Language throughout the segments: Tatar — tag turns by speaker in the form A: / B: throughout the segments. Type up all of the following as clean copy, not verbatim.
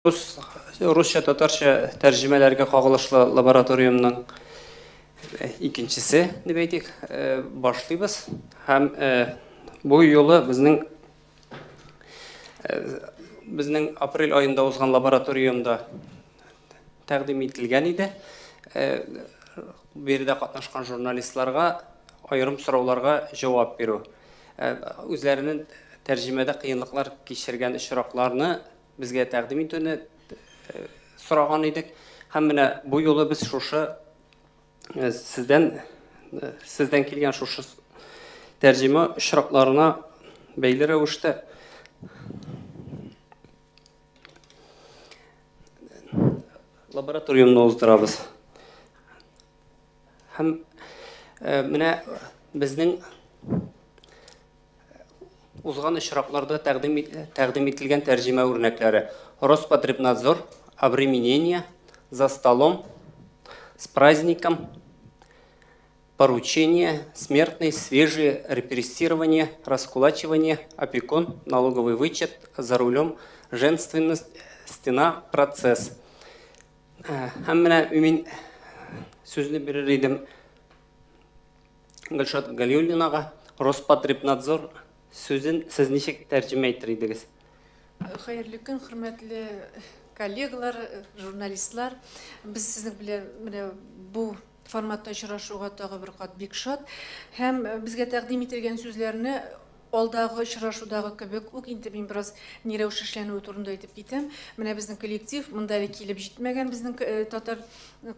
A: Рус, русча, татарча тәрҗемәләргә кагылышлы лабораториумның икенчесе дип әйтик, башлыйбыз. Һәм бу юлы безнең апрель аенда узган лабораториумда тәкъдим ителгән иде. Биредә катнашкан журналистларга аерым сорауларга җавап бирү. Үзләренең тәрҗемәдә кыенлыклар кичергән очракларны безгә тәкъдим итүне сораган идек. Һәм менә бу юлы без шушы сездән килгән шушы тәрҗемә очракларына бәйле рәвештә лабораториумны уздырабыз. Һәм менә безнең узган очракларда тәкъдим ителгән тәрҗемә үрнәкләре: Роспотребнадзор, обременение, за столом, с праздником, поручение, смертный, свежие, репрессирование, раскулачивание, опекун, налоговый вычет, за рулем, женственность, стена, процесс. Һәм менә мин сүзне бирер идем Гөлшат Галиуллинага. Роспотребнадзор сүзен сез ничек тәрҗемә итер идегез?
B: Хәерле көн, хөрмәтле коллегалар, журналистлар. Без сезнең белән менә бу форматта очрашуга тагы бер кат бик шат. Һәм безгә тәкъдим ителгән сүзләрне алдагы очрашудагы кебек үк инде мин бераз ни рәвеш эшләнүе турында әйтеп китәм. Менә безнең коллектив монда әле килеп җитмәгән, безнең татар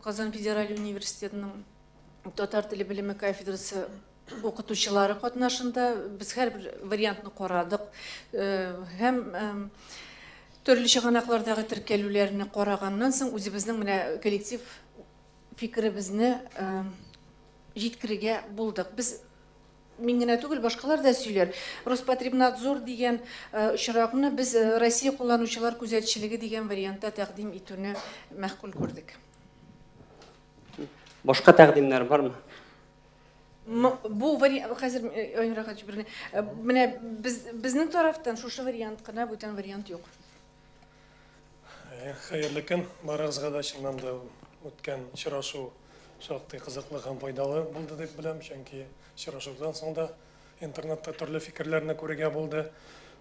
B: Казан федераль университетының татар теле белеме кафедрасы укытучылары катнашында без һәрбер вариантны карадык һәм төрле чыганаклардагы теркәлүләрне караганнан соң үзебезнең менә коллектив фикеребезне җиткерергә булдык. Без, мин генә түгел, башкалар да сөйләр. Роспотребнадзор дигән очракны без Россия кулланучылар күзәтчелеге дигән вариантта тәкъдим итүне мәгъкуль күрдек.
A: Башка тәкъдимнәр бармы?
B: Бу вариант хәзер, Айнур Әхәтович, менә безнең тарафтан шушы вариант кына, бүтән вариант юк.
C: Хәерле көн барыгызга да. Чыннан да үткән очрашу шактый кызыклы һәм файдалы булды дип беләм, чөнки очрашудан соң да интернетта төрле фикерләрне күрергә булды.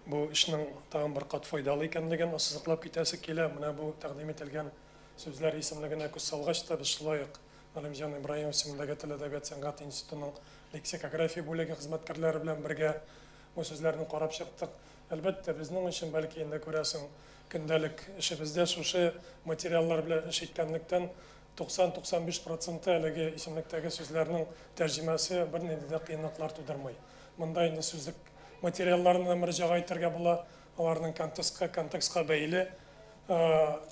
C: Бу эшнең тагын бер кат файдалы икәнлеген ассызыклап китәсе килә. Менә бу тәкъдим ителгән сүзләр исемлегенә күз салгач та, без шулай ук Галимҗан Ибраһимов исемендәге Тел, әдәбият, сәнгать институтының лексикография бүлеге хезмәткәрләре белән бергә бу сүзләрне карап чыктык. Әлбәттә, безнең өчен, бәлки инде, күрәсең, көндәлек эшебездә шушы материаллар белән эш иткәнлектән, 90-95 проценты әлеге исемлектәге сүзләрнең тәрҗемәсе бернинди дә кыенлыклар тудырмый. Монда инде сүзлек материалларына мөрәҗәгать итәргә була, аларның контекстка бәйле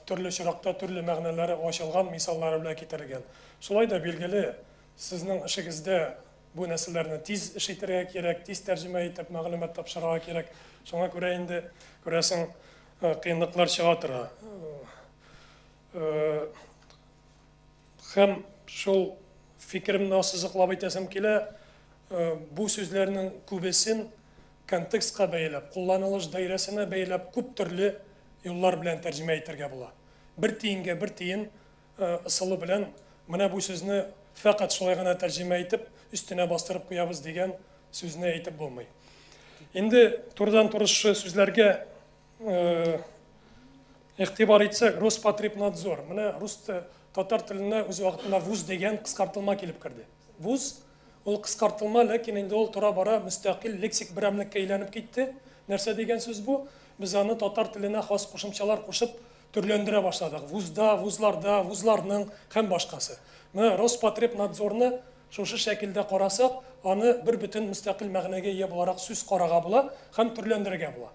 C: төрле очракта төрле мәгънәләре ачылган мисаллары белән китерелгән. Шулай да, билгеле, сезнең эшегездә бу нәрсәләрне тиз эш итәргә кирәк, тиз тәрҗемә итеп мәгълүмат тапшырырга кирәк. Шуңа күрә инде, күрәсең, кыенлыклар чыга тора. Һәм шул фикеремне ассызыклап әйтәсем килә, бу сүзләрнең күбесен контекстка бәйләп, кулланылыш даирәсенә бәйләп күп төрле юллар белән тәрҗемә итәргә була. Бер тиенгә бер тиен ысулы белән менә бу сүзне фәкать шулай гына тәрҗемә итеп, өстенә бастырып куябыз дигән сүзне әйтеп булмый. Инде турыдан-туры шушы сүзләргә игътибар итсәк, Роспотребнадзор. Менә рус, татар теленә үз вакытында ВУЗ дигән кыскартылма килеп керде. ВУЗ ул кыскартылма, ләкин инде ул тора-бара мөстәкыйль лексик берәмлеккә әйләнеп китте. Нәрсә дигән сүз бу? Без аны татар теленә хас кушымчалар кушып төрләндерә башладык. ВУЗда, вузларда, вузларның һәм башкасы. Менә Роспотребнадзорны шушы шәкелдә карасак, аны бер бөтен мөстәкыйль мәгънәгә ия буларак сүз карарга була һәм төрләндерергә була.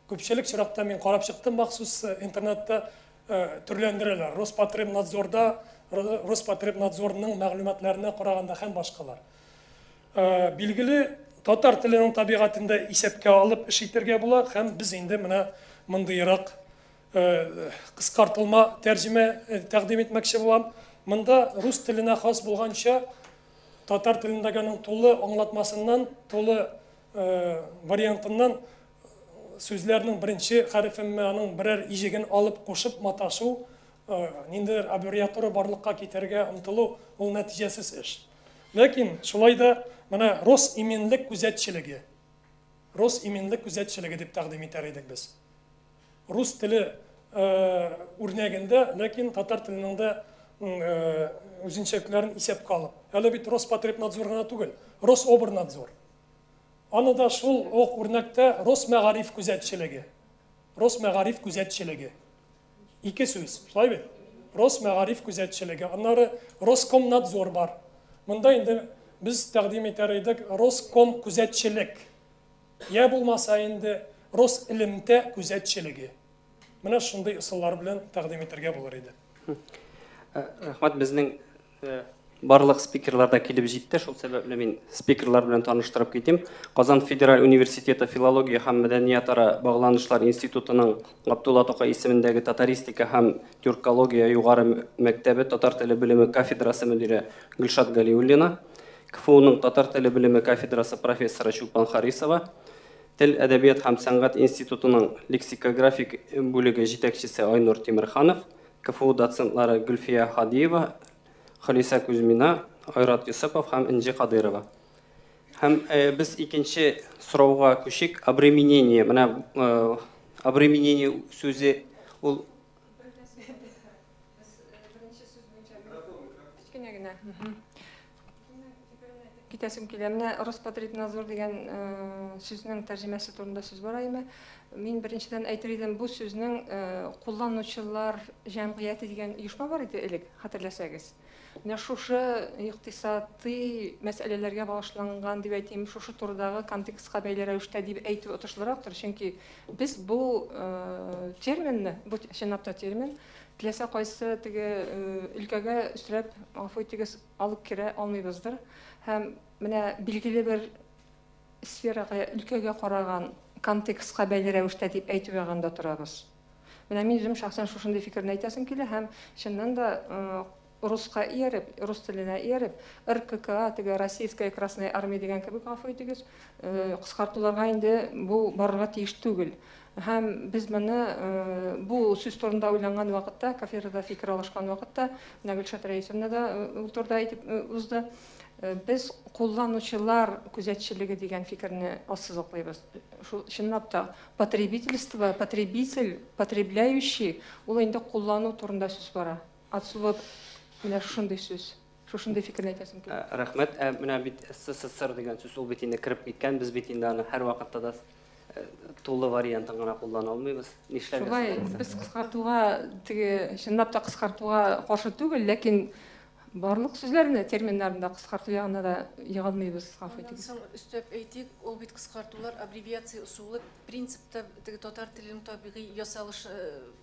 C: Күпчелек очракта мин карап чыктым махсус интернетта, төрләндерәләр. Роспотребнадзорда, Роспотребнадзорның мәгълүматларына караганда һәм башкалар. Билгеле, татар теленең табигатендә исәпкә алып эш итәргә була һәм без инде менә мондыйрак кыскартылма тәрҗемә тәкъдим итмәкче булам. Монда рус теленә хас булганча татар телендәге аның тулы аңлатмасыннан, тулы вариантыннан Сүзләрнең беренче хәрефенме, аның берәр иҗеген алып кушып маташу, ниндидер аббревиатура барлыкка китерергә омтылу ул нәтиҗәсез эш. Ләкин шулай да менә Росиминлек күзәтчелеге, Росиминлек күзәтчелеге дип тәкъдим итәр идек без. Рус теле үрнәгендә, ләкин татар теленең дә үзенчәлекләрен исәпкә алып. Әле бит Роспотребнадзор гына түгел, Рособрнадзор. Аны да шул ук үрнәктә Росмәгариф күзәтчелеге. Росмәгариф күзәтчелеге. Ике сүз, шулай бит? Росмәгариф күзәтчелеге. Аннары Роскомнадзор бар. Монда инде без тәкъдим итәр идек Роском күзәтчелек. Я булмаса инде Росэлемтә күзәтчелеге. Менә шундый ысуллар белән тәкъдим итәргә булыр иде.
A: Рәхмәт, безнең барлык спикерлар да килеп җитте, шул сәбәпле мин спикерлар белән таныштырып китим. Казан федераль университеты филология һәм мәдәниятара багланышлар институтының Габдулла Тукай исемендәге татаристика һәм тюркология югары мәктәбе татар теле белеме кафедрасы мөдире Гөлшат Галиуллина, КФУның татар теле белеме кафедрасы профессоры Чулпан Харисова, Тел, әдәбият һәм сәнгать институтының лексикографик бүлеге җитәкчесе Айнур Тимерханов, КФУ доцентлары Гөлфия Һадиева, Халиса Кузьмина, Айрат Йосыпов һәм Энҗе Кадыйрова. Һәм без икенче сорауга күчик. Обременение. Менә обременение сүзе ул
D: кечкенә генә. Китәсем килә. Менә Роспотребнадзор дигән сүзнең тәрҗемәсе турында сүз бара име? Мин беренчедән әйтер идем, бу сүзнең кулланучылар җәмгыяте дигән оешма бар иде элек, хәтерләсәгез. Менә шушы икътисадый мәсьәләләргә багышланган дип әйтим, шушы турыдагы контекстка бәйле рәвештә дип әйтү отышлырактыр, чөнки без бу терминны, бу чынлап та термин, теләсә кайсы теге өлкәгә өстерәп, гафу итегез, алып керә алмыйбыздыр. Һәм менә билгеле бер сферага, өлкәгә караган контекстка бәйле рәвештә дип әйтү ягында торабыз. Менә мин үзем шәхсән шушындый фикерне әйтәсем килә һәм чыннан да руска ияреп, рус теленә ияреп, РККА, теге Российская Красная Армия дигән кебек, гафу итегез, кыскартуларга инде бу барырга тиеш түгел. Һәм без моны бу сүз турында уйланган вакытта, кафедрада фикер алышкан вакытта, менә Гөлшат Рәисовна да ул турыда әйтеп узды. Без кулланучылар күзәтчелеге дигән фикерне ассызыклыйбыз. Шул чынлап та потребительство, потребитель, потребляющий, ул инде куллану турында сүз бара. От слова менә шушындый сүз. Шушындый фикерне әйтәсем килә.
A: Рәхмәт. Менә бит СССР дигән сүз ул бит инде кереп киткән, без бит инде аны һәрвакытта да тулы вариантын гына куллана алмыйбыз. Нишләргә?
D: Шулай, без кыскартуга теге чынлап та кыскартуга каршы түгел, ләкин барлык сүзләрне, терминнарны да кыскарту ягына да егылмыйбыз, гафу итегез.
B: Аннан соң өстәп әйтик, ул бит кыскартулар аббревиация ысулы принципта теге татар теленең табигый ясалыш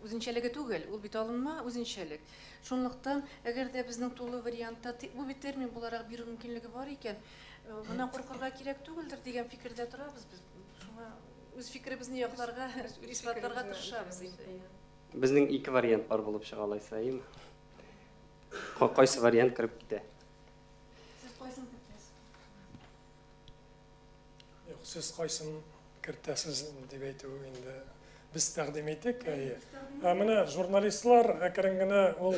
B: үзенчәлеге түгел, ул бит алынма үзенчәлек. Шунлыктан, әгәр дә безнең тулы вариантта бу бит термин буларак бирү мөмкинлеге бар икән, моннан куркырга кирәк түгелдер дигән фикердә торабыз без. Шуңа үз фикеребезне якларга, исбатларга тырышабыз инде.
A: Безнең ике вариант бар булып чыга алайса, әйеме? Кайсы вариант кереп китә?
B: Сез кайсын кертәсез?
C: Юк, сез кайсын кертәсез дип әйтү инде без тәкъдим итик. Ә менә журналистлар әкрен генә ул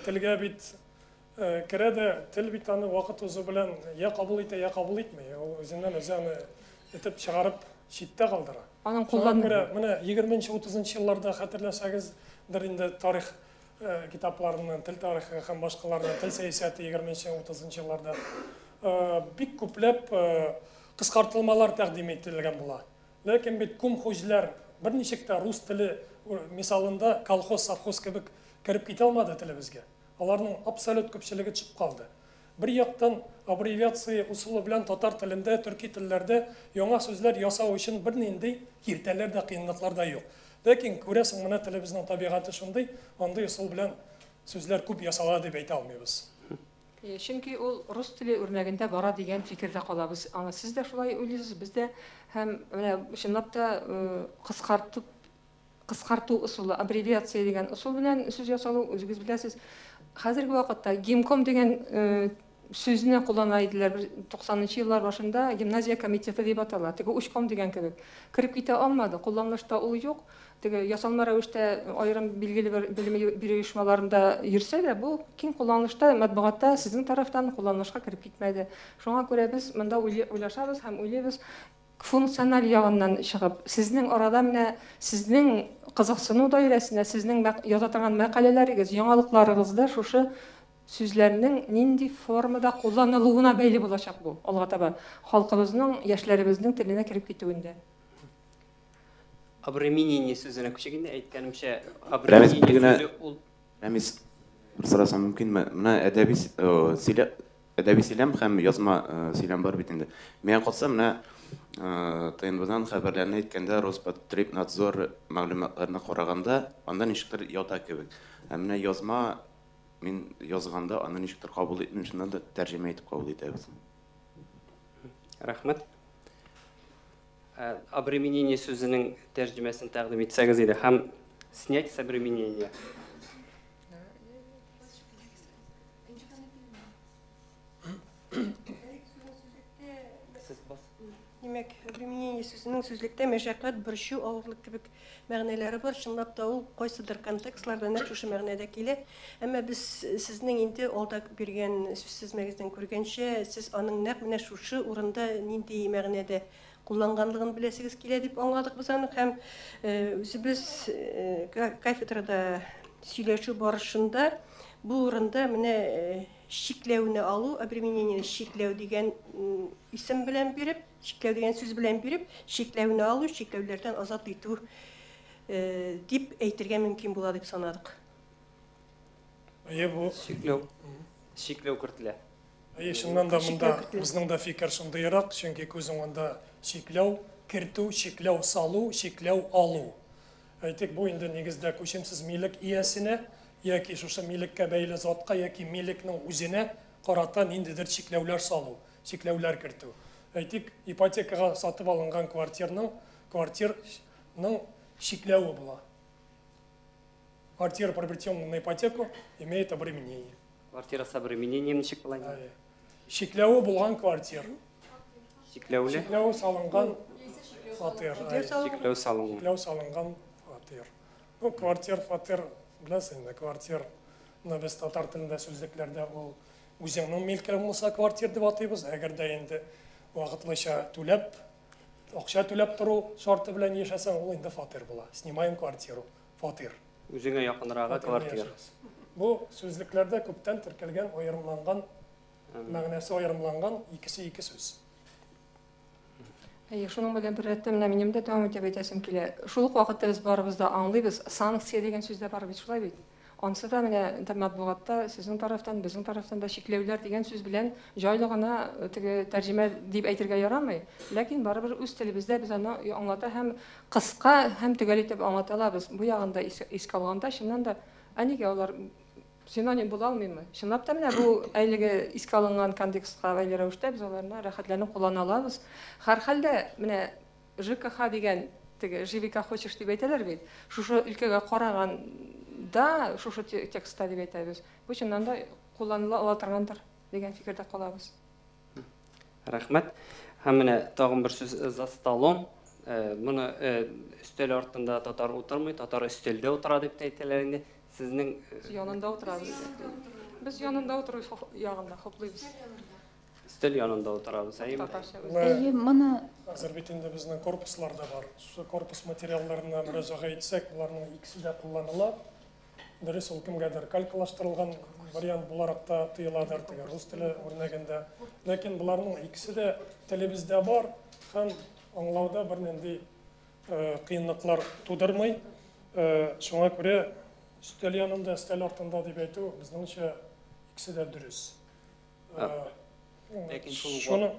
C: телгә бит керә дә, тел бит аны вакыт узу белән я кабул итә, я кабул итми. Ул үзеннән үзе аны итеп чыгарып читтә калдыра.
D: Аның куллан
C: менә 20-30 елларда хәтерләсәгездер инде тарих китапларыннан, тел тарихы һәм башкалардан, тел сәясәте 20-30 елларда бик күпләп кыскартылмалар тәкъдим ителгән була. Ләкин бит кумхуҗлар берничек тә рус теле мисалында колхоз, совхоз кебек кереп китә алмады телебезгә. Аларның абсолют күпчелеге төшеп калды. Бер яктан аббревиация ысулы белән татар телендә, төрки телләрдә яңа сүзләр ясау өчен бернинди киртәләр дә, кыенлыклар да юк. Ләкин күрәсең, менә телебезнең табигате шундый, андый ысул белән сүзләр күп ясала дип әйтә алмыйбыз.
D: Чөнки ул рус теле үрнәгендә бара дигән фикердә калабыз. Аны сез дә шулай уйлыйсыз, без дә һәм менә чынлап та кыскарту ысулы, аббревиация дигән ысул белән сүз ясалу, үзегез беләсез. Хәзерге вакытта гимком дигән сүзне куллана иделәр бер 90 еллар башында, гимназия комитеты дип атала. Теге учком дигән кебек. Кереп китә алмады, кулланылышта ул юк. Теге ясалма рәвештә аерым билгеле бер белем бирү оешмаларында йөрсә дә, бу киң кулланылышта, матбугатта сезнең тарафтан кулланылышка кереп китмәде. Шуңа күрә без монда уйлашабыз һәм уйлыйбыз, функциональ ягыннан чыгып, сезнең арада менә сезнең кызыксыну даирәсендә, сезнең яза торган мәкаләләрегез, яңалыкларыгызда шушы сүзләрнең нинди формада кулланылуына бәйле булачак бу алга таба халкыбызның, яшьләребезнең теленә кереп китүендә.
A: Обременение сүзенә күчик инде, әйткәнемчә,
E: Рәмис,
A: обременение
E: бер генә
A: сүзе ул
E: Рәмис, бер сорасам мөмкинме? Менә әдәби сөйлә, әдәби сөйләм һәм язма сөйләм бар бит инде. Миңа калса, менә ТНВдан хәбәрләрне әйткәндә Роспотребнадзор мәгълүматларына караганда, анда ничектер ята кебек. Ә менә язма мин язганда аны ничектер кабул итмим, чыннан да тәрҗемә итеп кабул итәбез.
A: Рәхмәт. Обременение сүзенең тәрҗемәсен тәкъдим итсәгез иде һәм снять с обременения. Сез бас.
F: Димәк, обременение сүзенең сүзлектә мәшәкать, борчу, авырлык кебек мәгънәләре бар. Чынлап та ул кайсыдыр контекстларда нәкъ шушы мәгънәдә килә. Әмма без сезнең инде алда биргән сүзсезмәгездән күргәнчә, сез аның нәкъ менә шушы урында нинди мәгънәдә кулланганлыгын беләсегез килә дип аңладык без аны һәм үзебез кафедрада сөйләшү барышында бу урында менә чикләүне алу, обременениене чикләү дигән исем белән биреп, чикләү дигән сүз белән биреп, чикләүне алу, чикләүләрдән азат итү дип әйтергә мөмкин була дип санадык.
C: Әйе, бу
A: чикләү. Чикләү кертелә.
C: Әйе, чыннан да монда
F: Чикләү кертелә.
C: безнең дә фикер шундыйрак, чөнки күз уңында чикләү кертү, чикләү салу, чикләү алу. Әйтик, бу инде нигездә күчемсез милек иясенә яки шушы милеккә бәйле затка яки милекнең үзенә карата ниндидер чикләүләр салу, чикләүләр кертү. Әйтик, ипотекага сатып алынган квартирның чикләве була. Квартира, приобретенная на ипотеку, имеет обременение.
A: Квартира с обременением ничек була инде?
C: Әйе. Чикләве булган квартир.
A: Чикләүле.
C: Чикләү салынган фатир.
F: Чикләү салынган.
A: Чикләү салынган.
C: Чикләү салынган фатир. Ну, квартир, фатир, беләсең инде, квартир. Менә без татар телендә сүзлекләрдә ул үзеңнең милкең булса квартир дип атыйбыз. Әгәр дә инде вакытлыча түләп, акча түләп тору шарты белән яшәсәң, ул инде фатир була. Снимаем квартиру, фатир.
A: Үзеңә якынрагы
C: Фатирда
A: квартир.
C: яшәгез. Бу сүзлекләрдә күптән теркәлгән, аерымланган, мәгънәсе аерымланган икесе ике сүз.
D: Әйе, шуның белән бер рәттән менә минем дә дәвам итеп әйтәсем килә. Шул ук вакытта без барыбыз да аңлыйбыз, санкция дигән сүз дә бар бит, шулай бит. Ансы да менә матбугатта сезнең тарафтан, безнең тарафтан да чикләүләр дигән сүз белән җайлы гына теге тәрҗемә дип әйтергә ярамый. Ләкин барыбер үз телебездә без аны аңлата һәм кыска һәм төгәл итеп аңлата алабыз. Бу ягында искә алганда, чыннан да, ә нигә алар синоним була алмыймы? Чынлап та менә бу әлеге искә алынган контекстка бәйле рәвештә без аларны рәхәтләнеп куллана алабыз. Һәрхәлдә менә ЖКХ дигән теге живи как хочешь дип әйтәләр бит. Шушы өлкәгә караганда, шушы текстта дип әйтәбез. Бу чыннан да кулланыла ала торгандыр дигән фикердә калабыз.
A: Рәхмәт. Һәм менә тагын бер сүз, за столом. Моны өстәл артында татар утырмый, татар өстәлдә утыра дип тә әйтәләр инде. Сезнең,
D: Без янында утырабыз. Без янында утыру ягында хуплыйбыз.
A: Өстәл янында утырабыз, әйеме?
D: Татарча үзе.
C: Менә
G: Әйе, моны
C: хәзер бит инде безнең корпуслар да бар. Шушы корпус материалларына мөрәҗәгать итсәк, буларның икесе дә кулланыла. Дөрес, ул кемгәдер калькалаштырылган вариант буларак та тыеладыр, теге рус теле үрнәгендә. Ләкин буларның икесе дә телебездә бар һәм аңлауда бернинди кыенлыклар тудырмый. Шуңа күрә өстәл янында, өстәл артында дип әйтү безнеңчә икесе дә дөрес.
A: Ләкин шул ук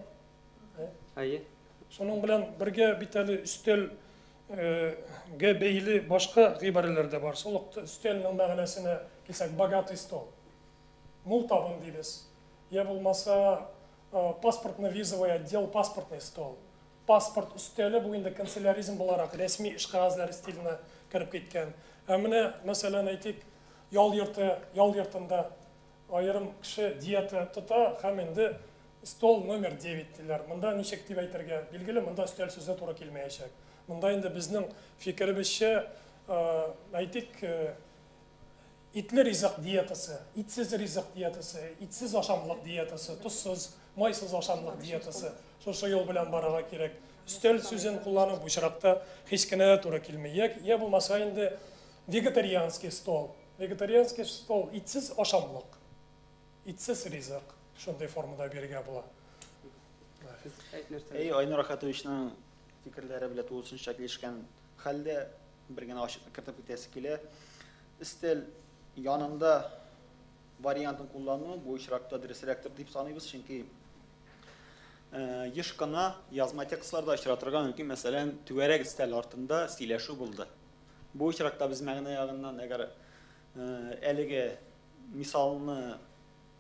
A: Әйе.
C: Шуның белән бергә бит әле өстәлгә бәйле башка гыйбарәләр дә бар. Шул ук өстәлнең мәгънәсенә килсәк, богатый стол. Мул табын дибез. Я булмаса, паспортно-визовый отдел, паспортный стол. Паспорт өстәле бу инде канцеляризм буларак рәсми эш кәгазьләре стиленә кереп киткән. Ә менә, мәсәлән, әйтик, ял йорты, ял йортында Аерым кеше диета тота һәм инде стол номер 9 диләр. Монда ничек дип әйтергә? Билгеле, монда өстәл сүзе туры килмәячәк. Монда инде безнең фикеребезчә, әйтик, итле ризык диетасы, итсез ризык диетасы, итсез ашамлык диетасы, тозсыз, майсыз ашамлык диетасы. Шушы юл белән барырга кирәк. Өстәл сүзен куллану бу очракта һич кенә дә туры килми. Я булмаса инде вегетарианский стол. Вегетарианский стол итсез ашамлык, итсез ризык. Шундый формада бирергә була.
G: Әй, Айнур Ахатовичның фикерләре белән тулысынча килешкән хәлдә бер генә ачыклык кертеп китәсе килә. Өстәл янында вариантын куллану бу очракта дөресрәктер дип саныйбыз, чөнки еш кына язма текстларда очратырга мөмкин, мәсәлән, түгәрәк өстәл артында сөйләшү булды. Бу очракта без мәгънә ягыннан әгәр әлеге мисалны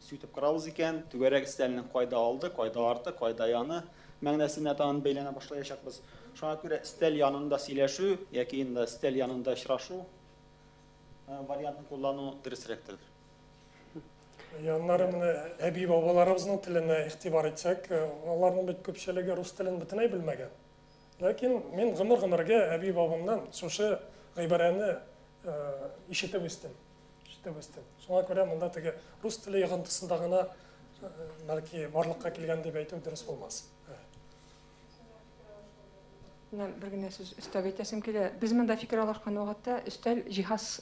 G: сүтеп карабыз икән, түгәрәк өстәлнең кайда алды, кайда арты, кайда яны мәгънәсенә тагын бәйләнә башлаячакбыз. Шуңа күрә өстәл янында сөйләшү яки инде өстәл янында очрашу вариантын куллану дөресрәктер.
C: Аннары менә әби-бабаларыбызның теленә игътибар итсәк, аларның бит күпчелеге рус телен бөтенләй белмәгән. Ләкин мин гомер-гомергә әби-бабамнан шушы гыйбарәне ишетеп үстем. Ишетеп үстем. Шуңа күрә монда теге рус теле йогынтысында гына бәлки барлыкка килгән дип әйтү дөрес булмас.
D: Менә бер генә сүз өстәп әйтәсем килә. Без монда фикер алышкан вакытта өстәл җиһаз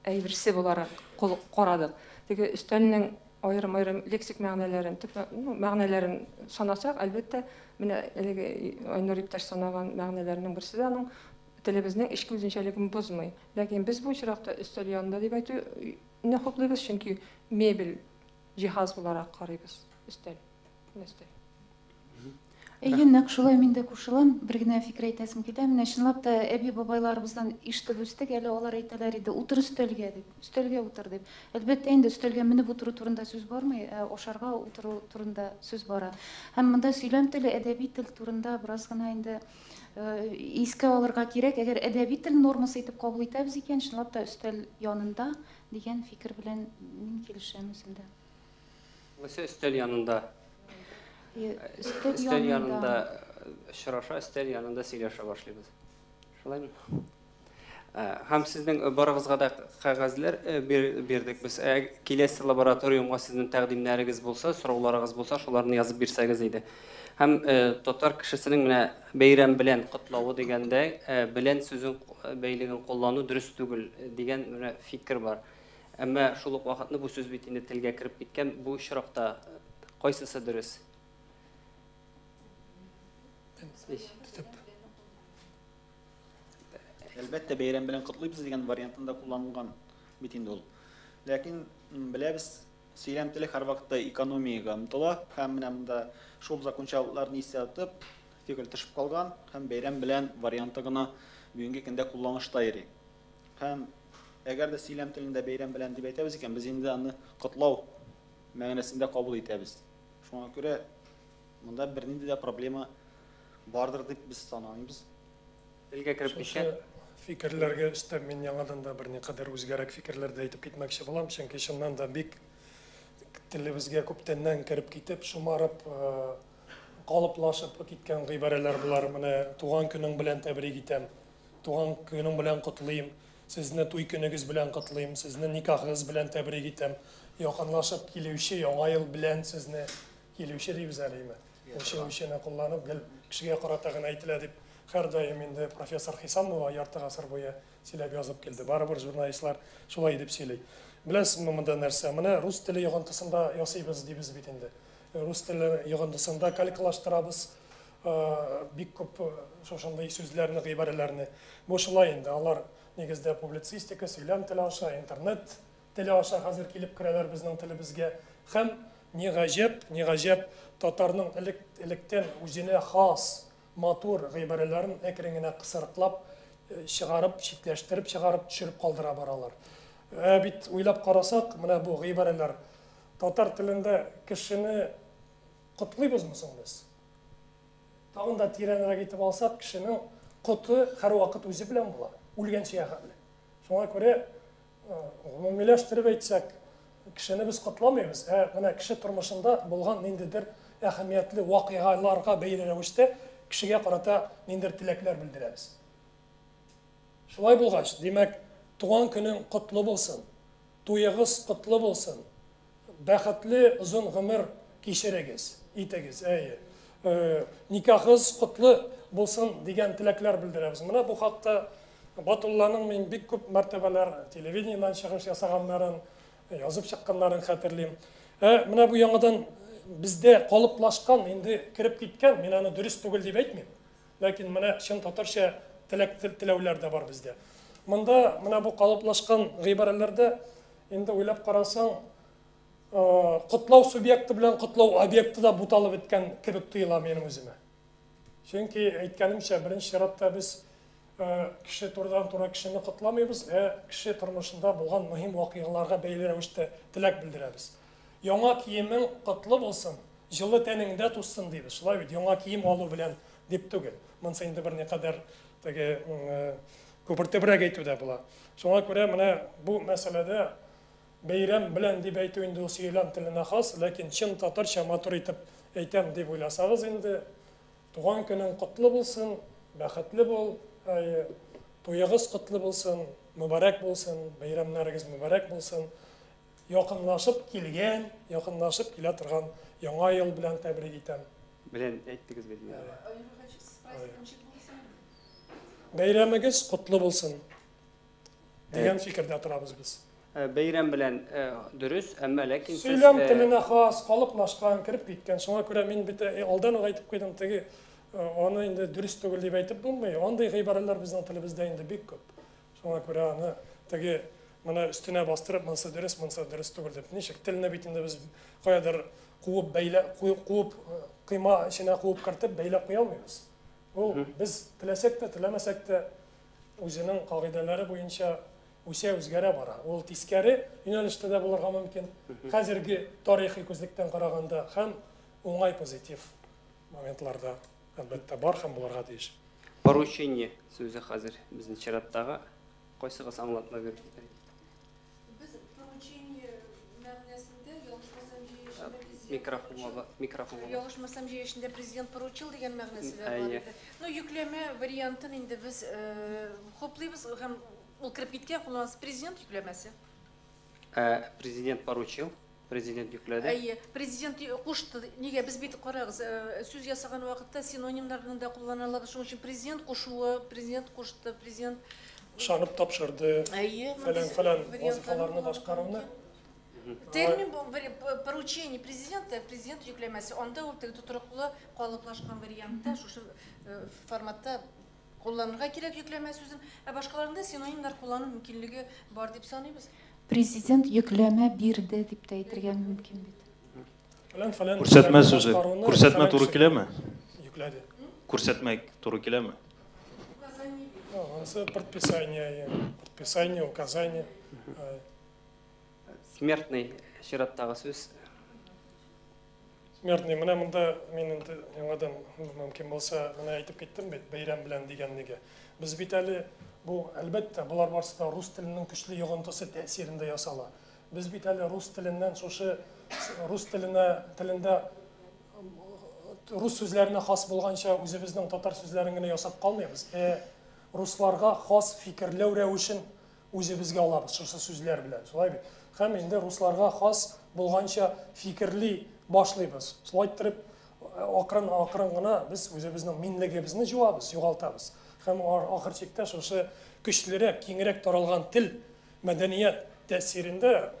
D: әйберсе буларак карадык. Теге өстәлнең аерым-аерым лексик мәгънәләрен, төп мәгънәләрен санасак, әлбәттә, менә әлеге Айнур иптәш санаган мәгънәләрнең берсе дә аның телебезнең эчке үзенчәлеген бозмый. Ләкин без бу очракта өстәл янында дип әйтүне хуплыйбыз, чөнки мебель җиһаз буларак карыйбыз. Өстәл. Өстәл.
H: Әйе, нәкъ шулай мин дә кушылам. Бер генә фикер әйтәсем килә. Менә чынлап та әби-бабайларыбыздан ишетеп үстек, әле алар әйтәләр иде, утыр өстәлгә дип, өстәлгә утыр дип. Әлбәттә инде өстәлгә менеп утыру турында сүз бармый, ә ашарга утыру турында сүз бара. Һәм монда сөйләм теле, әдәби тел турында бераз гына инде искә алырга кирәк. Әгәр әдәби тел нормасы итеп кабул итәбез икән, чынлап та өстәл янында дигән фикер белән мин килешәм үземдә.
A: Алайса өстәл янында. Өстәл янында очраша, өстәл янында сөйләшә башлыйбыз. Шулаймы? Һәм сезнең барыгызга да кәгазьләр бирдек без. Киләсе лабораториумга сезнең тәкъдимнәрегез булса, сорауларыгыз булса, шуларны язып бирсәгез иде. Һәм татар кешесенең менә бәйрәм белән котлавы дигәндә, белән сүзен бәйлеген куллану дөрес түгел дигән менә фикер бар. Әмма шул ук вакытны бу сүз бит инде телгә кереп киткән. Бу очракта кайсысы дөрес?
G: Әлбәттә, бәйрәм белән котлыйбыз дигән вариантында кулланылган бит инде ул. Ләкин беләбез, сөйләм теле һәрвакытта экономиягә омтыла һәм менә монда шул закончалыкларны истә тотып, фикер төшеп калган һәм бәйрәм белән варианты гына бүгенге көндә кулланышта йөри. Һәм әгәр дә сөйләм телендә бәйрәм белән дип әйтәбез икән, без инде аны котлау мәгънәсендә кабул итәбез. Шуңа күрә монда бернинди дә проблема бардыр дип без санамыйбыз.
A: Телгә кереп киткән
C: фикерләргә өстәп мин яңадан да берникадәр үзгәрәк фикерләр дә әйтеп китмәкче булам, чөнки чыннан да бик телебезгә күптәннән кереп китеп, шомарып, калыплашып киткән гыйбарәләр болар. Менә туган көнең белән тәбрик итәм, туган көнең белән котлыйм, сезне туй көнегез белән котлыйм, сезне никахыгыз белән тәбрик итәм, якынлашып килүче яңа ел белән сезне килүче дибез әле име. Үлче-үлчене кулланып гел кешегә карата гына әйтелә дип һәрдаим инде профессор Хисамова ярты гасыр буе сөйләп язып килде. Барыбер журналистлар шулай дип сөйли. Беләсезме монда нәрсә? Менә рус теле йогынтысында ясыйбыз дибез бит инде. Рус теле йогынтысында калькалаштырабыз бик күп шушындый сүзләрне, гыйбарәләрне. Бу шулай инде. Алар нигездә публицистика, сөйләм теле аша, интернет теле аша хәзер килеп керәләр безнең телебезгә. Һәм ни гаҗәп, ни гаҗәп, татарның элек-электән үзенә хас матур гыйбарәләрен әкрен генә кысрыклап чыгарып, читләштереп чыгарып, төшереп калдыра баралар. Ә бит уйлап карасак, менә бу гыйбарәләр татар телендә кешене котлыйбызмы соң без? Тагын да тирәнрәк итеп алсак, кешенең коты һәрвакыт үзе белән була, үлгәнчегә хәтле. Шуңа күрә гомумиләштереп әйтсәк, Кешене без котламыйбыз, ә менә кеше тормышында булган ниндидер әһәмиятле вакыйгаларга бәйле рәвештә кешегә карата ниндидер теләкләр белдерәбез. Шулай булгач, димәк, туган көнең котлы булсын, туегыз котлы булсын, бәхетле озын гомер кичерегез, итегез, әйе. Никахыгыз котлы булсын дигән теләкләр белдерәбез. Менә бу хакта Батулланың мин бик күп мәртәбәләр телевидениедән чыгыш ясаганнарын, язып чыкканнарын хәтерлим. Ә менә бу яңадан бездә калыплашкан, инде кереп киткән, мин аны дөрес түгел дип әйтмим. Ләкин менә чын татарча теләк теләүләр дә бар бездә. Монда менә бу калыплашкан гыйбарәләрдә инде уйлап карасаң, котлау субъекты белән котлау объекты да буталып беткән кебек тоела минем үземә. Чөнки әйткәнемчә, беренче чиратта без кеше турыдан-туры кешене котламыйбыз, ә кеше тормышында булган мөһим вакыйгаларга бәйле рәвештә теләк белдерәбез. Яңа киемең котлы булсын, җылы тәнеңдә тузсын дибез. Шулай бит, яңа кием алу белән дип түгел. Монысы инде берникадәр теге күпертебрәк әйтү дә була. Шуңа күрә менә бу мәсьәләдә бәйрәм белән дип әйтү инде ул сөйләм теленә хас, ләкин чын татарча матур итеп әйтәм дип уйласагыз инде, туган көнең котлы булсын, бәхетле бул, әйе, туегыз котлы булсын, мөбарәк булсын, бәйрәмнәрегез мөбарәк булсын. Якынлашып килгән, якынлашып килә торган Яңа ел белән тәбрик итәм.
A: Белән әйттегез бит.
C: Бәйрәмегез котлы булсын дигән фикердә торабыз без.
A: Бәйрәм белән дөрес, әмма ләкин сез
C: Сөйләм теленә хас, калыплашкан, кереп киткән. Шуңа күрә мин бит алдан ук әйтеп куйдым, теге аны инде дөрес түгел дип әйтеп булмый. Андый гыйбарәләр безнең телебездә инде бик күп. Шуңа күрә аны теге менә өстенә бастырып, монысы дөрес, монысы дөрес түгел дип. Ничек телне бит инде без каядыр куып бәйлә, куып кыйма эченә куып кертеп бәйләп куя алмыйбыз. Ул без теләсәк тә, теләмәсәк тә үзенең кагыйдәләре буенча үсә, үзгәрә бара. Ул тискәре юнәлештә дә булырга мөмкин. Хәзерге тарихи күзлектән караганда һәм уңай позитив моментларда әлбәттә бар һәм булырга тиеш.
A: Поручение сүзе хәзер безнең чираттагы. Кайсыгыз аңлатма бирер?
B: Без поручение мәгънәсендә ялгышмасам җыелышында президент
A: Микрофонга, микрофонга.
B: Ялгышмасам җыелышында президент поручил дигән мәгънәсе дә бар иде. Ну, йөкләмә вариантын инде без хуплыйбыз һәм ул кереп киткән кулланасы президент йөкләмәсе.
A: Президент поручил, президент йөкләде.
B: Әйе, президент кушты. Нигә без бит карагыз, сүз ясаган вакытта синонимнарны да куллана алабыз. Шуның өчен президент кушуы, президент кушты, президент
C: ышанып тапшырды.
B: Әйе,
C: фәлән-фәлән вазифаларны башкаруны.
B: Термин поручение президента, президент йөкләмәсе. Анда ул теге тотрыклы калыплашкан вариантта, шушы форматта кулланырга кирәк йөкләмә сүзен, ә башкаларында синонимнар куллану мөмкинлеге бар дип саныйбыз.
H: Президент йөкләмә бирде дип тә әйтергә мөмкин бит.
C: Фәлән-фәлән
I: Күрсәтмә сүзе. Күрсәтмә туры киләме?
C: Йөкләде.
I: Күрсәтмә туры киләме?
C: Анысы предписание, предписание, указание.
A: Смертный чираттагы сүз.
C: Смертный, менә монда мин инде яңадан мөмкин булса, менә әйтеп киттем бит, бәйрәм белән дигәннеге. Без бит әле бу, әлбәттә, болар барысы да рус теленең көчле йогынтысы тәэсирендә ясала. Без бит әле рус теленнән шушы рус теленә телендә рус сүзләренә хас булганча үзебезнең татар сүзләрен генә ясап калмыйбыз. Ә русларга хас фикерләү рәвешен үзебезгә алабыз шушы сүзләр белән. Шулай бит. Һәм инде русларга хас булганча фикерли башлыйбыз. Шулай иттереп, акрын-акрын гына без үзебезнең минлегебезне җуабыз, югалтабыз. Һәм ахыр чиктә шушы көчлерәк, киңрәк таралган тел, мәдәният тәэсирендә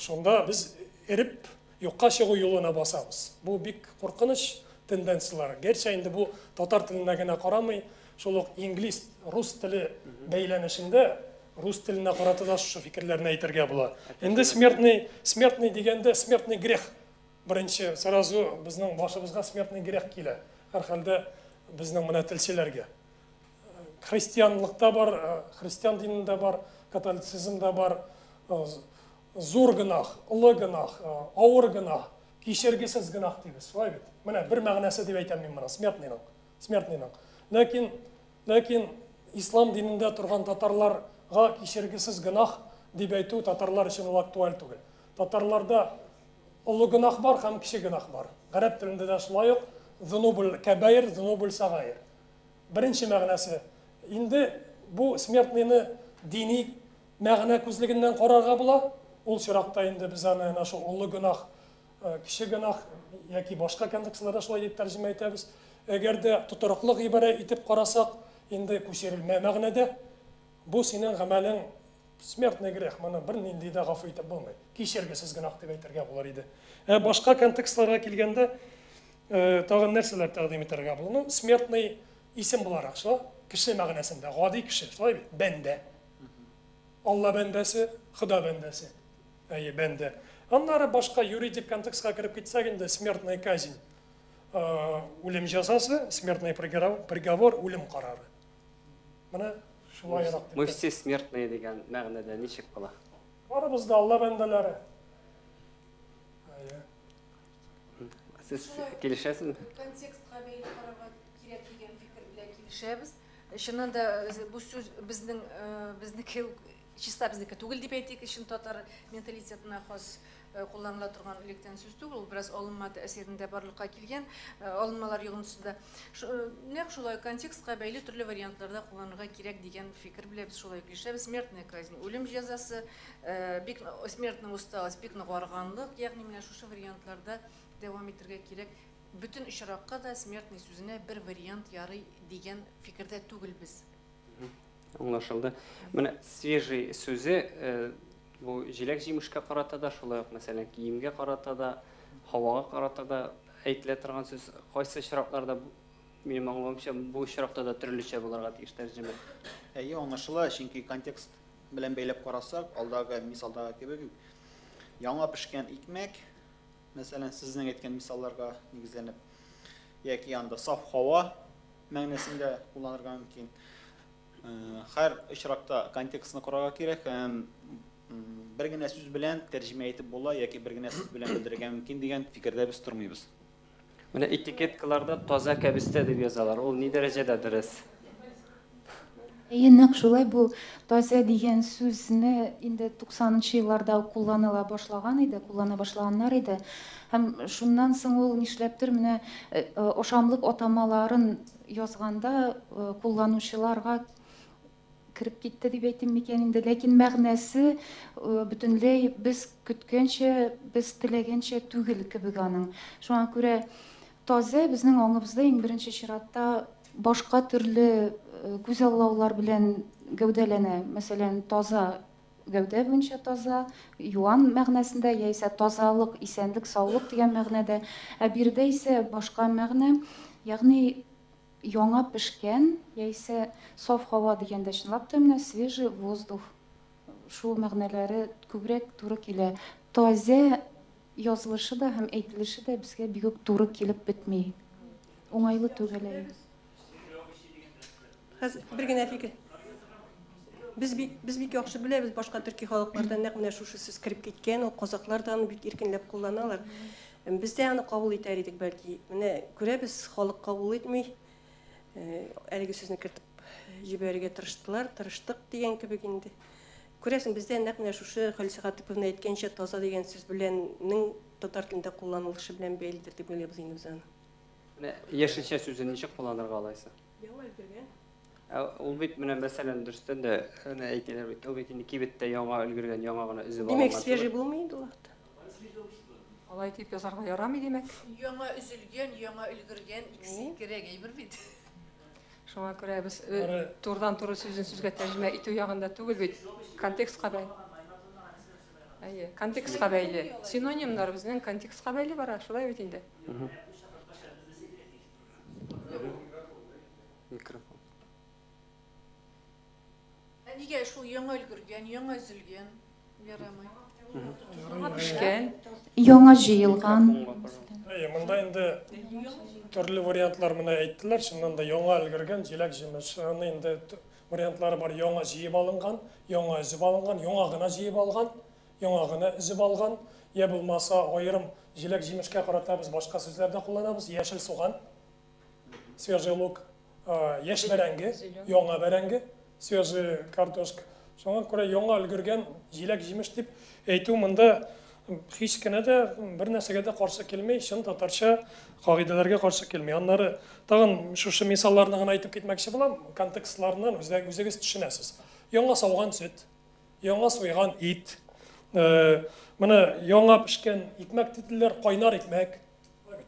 C: шунда без эреп юкка чыгу юлына басабыз. Бу бик куркыныч тенденцияләр. Гәрчә инде бу татар теленә генә карамый, шул ук инглиз, рус теле бәйләнешендә рус теленә карата да шушы фикерләрне әйтергә була. Инде смертный, смертный дигәндә смертный грех. Беренче сразу безнең башыбызга смертный грех килә. Һәрхәлдә безнең менә телчеләргә. Христианлыкта бар, христиан динендә бар, католицизмда бар, зур гөнаһ, олы гөнаһ, авыр гөнаһ, кичергесез гөнаһ дибез. Шулай бит? Менә бер мәгънәсе дип әйтәм мин моны, смертныйның, смертныйның. Ләкин, ләкин ислам динендә торган татарларга кичергесез гөнаһ дип әйтү татарлар өчен ул актуаль түгел. Татарларда олы гөнаһ бар һәм кече гөнаһ бар. Гарәп телендә дә шулай ук зунубул кәбаир, зунубул сагаир. Беренче мәгънәсе инде бу смертныйны дини мәгънә күзлегеннән карарга була. Ул чиракта инде без аны әнә шул олы гөнаһ, кече гөнаһ яки башка контекстларда шулай дип тәрҗемә итәбез. Әгәр дә тотрыклы гыйбарә итеп карасак, инде күчерелмә мәгънәдә бу синең гамәлең смертный грех, моны бернинди дә гафу итеп булмый. Кичергесез гөнаһ дип әйтергә булыр иде. Ә башка контекстларга килгәндә, тагын нәрсәләр тәкъдим итәргә була? Ну, смертный исем буларак, шулай, кеше мәгънәсендә, гади кеше, шулай бит, бәндә. Алла бәндәсе, Хода бәндәсе. Әйе, бәндә. Аннары башка юридик контекстка кереп китсәк инде, смертная казнь, үлем җәзасы, смертный приговор, үлем карары. Менә шулайрак дип.
A: Мы все смертные дигән мәгънәдә ничек була?
C: Барыбыз да Алла бәндәләре. Әйе.
A: Сез килешәсезме?
B: Контекстка бәйле карарга кирәк дигән фикер белән килешәбез. Чыннан да бу сүз безнең безнеке чиста безнеке түгел дип әйтик, чын татар менталитетына хас кулланыла торган электән сүз түгел, ул бераз алынма тәэсирендә барлыкка килгән, алынмалар йогынтысында. Нәкъ шулай контекстка бәйле төрле вариантларда кулланырга кирәк дигән фикер белән без шулай килешәбез. Смертная казнь, үлем җәзасы, бик смертная усталость, бик нык арыганлык, ягъни менә шушы вариантларда дәвам итәргә кирәк. Бөтен очракка да смертный сүзенә бер вариант ярый дигән фикердә түгел без.
A: Аңлашылды. Менә свежий сүзе бу җиләк-җимешкә карата да, шулай ук, мәсәлән, киемгә карата да, һавага карата да әйтелә торган сүз. Кайсы очракларда, минем аңлавымча, бу очракта да төрлечә булырга тиеш тәрҗемә.
G: Әйе, аңлашыла, чөнки контекст белән бәйләп карасак, алдагы мисалдагы кебек үк, яңа пешкән икмәк, мәсәлән, сезнең әйткән мисалларга нигезләнеп, яки анда саф һава мәгънәсендә кулланырга мөмкин. Һәр очракта контекстны карарга кирәк һәм бер генә сүз белән тәрҗемә итеп була яки бер генә сүз белән белдерергә мөмкин дигән фикердә без тормыйбыз.
A: Менә этикеткаларда таза кәбестә дип язалар. Ул ни дәрәҗәдә дөрес?
H: Әйе, нәкъ шулай, бу таза дигән сүзне инде 90нчы елларда ук кулланыла башлаган иде, куллана башлаганнар иде. Һәм шуннан соң ул нишләптер менә ашамлык атамаларын язганда кулланучыларга кереп китте дип әйтим микән инде, ләкин мәгънәсе бөтенләй без көткәнчә, без теләгәнчә түгел кебек аның. Шуңа күрә таза безнең аңыбызда иң беренче чиратта башка төрле күзаллаулар белән гәүдәләнә. Мәсәлән, таза гәүдә буенча таза, юан мәгънәсендә, яисә тазалык, исәнлек, саулык дигән мәгънәдә. Ә биредә исә башка мәгънә, ягъни яңа пешкән, яисә саф һава дигәндә чынлап та менә свежий воздух. Шул мәгънәләре күбрәк туры килә. Тазә язылышы да һәм әйтелеше дә безгә бик үк туры килеп бетми. Уңайлы түгел әле.
F: Хәзер бер генә фикер. Без бик яхшы беләбез, башка төрки халыклардан нәкъ менә шушы сүз кереп киткән, ул казаклар да аны бик иркенләп кулланалар. Без дә аны кабул итәр идек бәлки. Менә күрәбез, халык кабул итми. Әлеге сүзне кертеп җибәрергә тырыштылар, тырыштык дигән кебек инде. Күрәсең, бездә нәкъ менә шушы Халисә Хатыповна әйткәнчә таза дигән сүз беләннең татар телендә кулланылышы белән бәйледер дип уйлыйбыз инде без аны.
A: Менә яшелчә сүзен ничек кулланырга алайса?
F: Яңа өлгергән.
A: Ул бит менә мәсәлән дөрестән дә әнә әйтәләр бит, ул бит инде кибеттә яңа өлгергән, яңа гына өзеп алынган.
F: Димәк, свежий булмый инде ул вакытта.
D: Алай дип язарга ярамый, димәк.
B: Яңа өзелгән, яңа өлгергән икесе кирәк әйбер бит.
D: Шуңа күрә без турыдан-туры сүзен сүзгә тәрҗемә итү ягында түгел бит. Контекстка бәйле. Әйе, контекстка бәйле. Синонимнар безнең контекстка бәйле бара, шулай бит инде.
A: Микрофон.
B: Нигә шул яңа өлгергән, яңа өзелгән ярамый?
D: Яңа пешкән,
H: яңа җыелган.
C: Әйе, монда инде төрле вариантлар менә әйттеләр. Чыннан да яңа өлгергән җиләк-җимеш. Аны инде вариантлары бар: яңа җыеп алынган, яңа өзеп алынган, яңа гына җыеп алган, яңа гына өзеп алган, я булмаса аерым җиләк-җимешкә карата без башка сүзләр дә кулланабыз. Яшел суган, свежий лук, яшь бәрәңге, яңа бәрәңге, свежий картошка. Шуңа күрә яңа өлгергән җиләк-җимеш дип әйтү монда һич кенә дә бер нәрсәгә дә каршы килми, чын татарча кагыйдәләргә каршы килми. Аннары тагын шушы мисалларны гына әйтеп китмәкче булам, контекстларыннан үзегез төшенәсез. Яңа сауган сөт, яңа суйган ит, менә яңа пешкән икмәк диделәр, кайнар икмәк,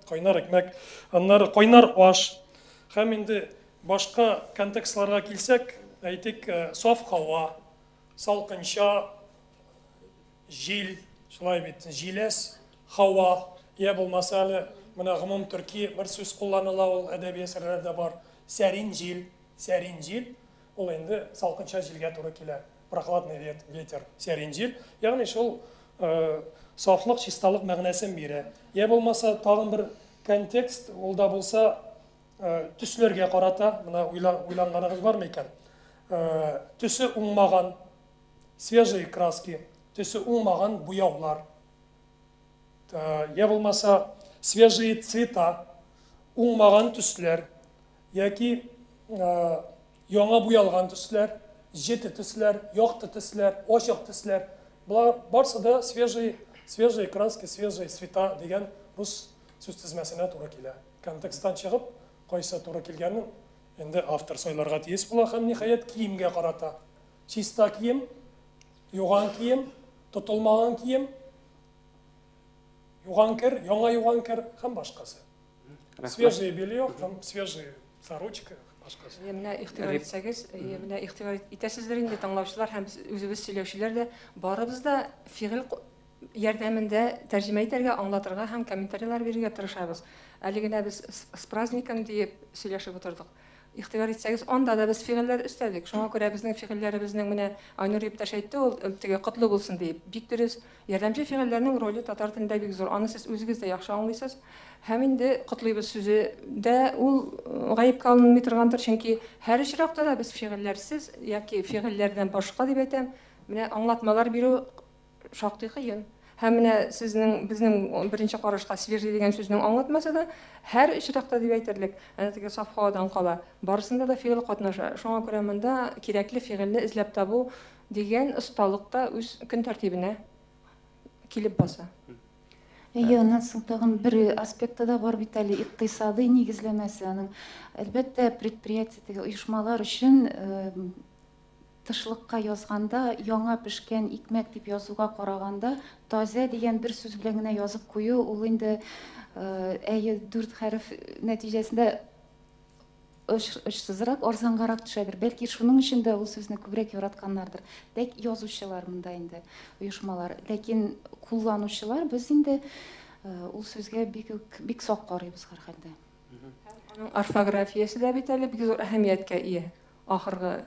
C: кайнар икмәк, аннары кайнар аш. Һәм инде башка контекстларга килсәк, әйтик, саф һава, салкынча җил, шулай бит, җиләс һава, я булмаса әле менә гомум төрки бер сүз кулланыла, ул әдәби әсәрләрдә бар, сәрин җил, сәрин җил, ул инде салкынча җилгә туры килә, прохладный ветер, сәрин җил, ягъни шул сафлык, чисталык мәгънәсен бирә. Я булмаса тагын бер контекст, ул да булса төсләргә карата, менә уйланганыгыз бармы икән? Төсе уңмаган, свежие краски, төсе уңмаган буяулар. Я булмаса свежие цвета, уңмаган төсләр, яки яңа буялган төсләр, җете төсләр, якты төсләр, ачык төсләр. Болар барсы да свежие, свежие краски, свежие цвета дигән рус сүз тезмәсенә туры килә. Контексттан чыгып, кайсы туры килгәнен инде автор сайларга тиеш була. Һәм ниһаять киемгә карата. Чиста кием, юган кием, тотылмаган кием, юган кер, яңа юган кер һәм башкасы. Свежее белье, там свежая сорочка, башкасы.
D: Менә игътибар итсәгез, менә игътибар итәсездер инде тыңлаучылар һәм үзебез сөйләүчеләр дә, барыбыз да фигыль ярдәмендә тәрҗемә итәргә, аңлатырга һәм комментарийлар бирергә тырышабыз. Әле генә без с праздником диеп сөйләшеп утырдык. Игътибар итсәгез, анда да без фигыльләр өстәдек. Шуңа күрә безнең фигыльләребезнең менә Айнур иптәш әйтте, ул теге котлы булсын диеп. Бик дөрес. Ярдәмче фигыльләрнең роле татар телендә бик зур. Аны сез үзегез дә яхшы аңлыйсыз. Һәм инде котлыйбыз сүзе дә ул гаепкә алынмый торгандыр, чөнки һәр очракта да без фигыльләрсез яки фигыльләрдән башка дип әйтәм, менә аңлатмалар бирү шактый кыен. Һәм менә сезнең, безнең беренче карашка свежий дигән сүзнең аңлатмасы да һәр очракта дип әйтерлек, әнә теге саф һавадан кала. Барысында да фигыль катнаша. Шуңа күрә монда кирәкле фигыльне эзләп табу дигән осталык та үз көн тәртибенә килеп баса.
H: Әйе, аннан соң тагын бер аспекты да бар бит әле, икътисадый нигезләмәсе аның. Әлбәттә, предприятие теге оешмалар өчен тышлыкка язганда яңа пешкән икмәк дип язуга караганда тазә дигән бер сүз белән генә язып кую, ул инде әйе, 4 хәреф нәтиҗәсендә очсызрак, арзангарак төшәдер. Бәлки шуның өчен дә ул сүзне күбрәк яратканнардыр. Тик язучылар монда инде, оешмалар. Ләкин кулланучылар без инде ул сүзгә бик сак карыйбыз һәрхәлдә.
D: Аның орфографиясе дә бит әле бик зур әһәмияткә ия. Ахыргы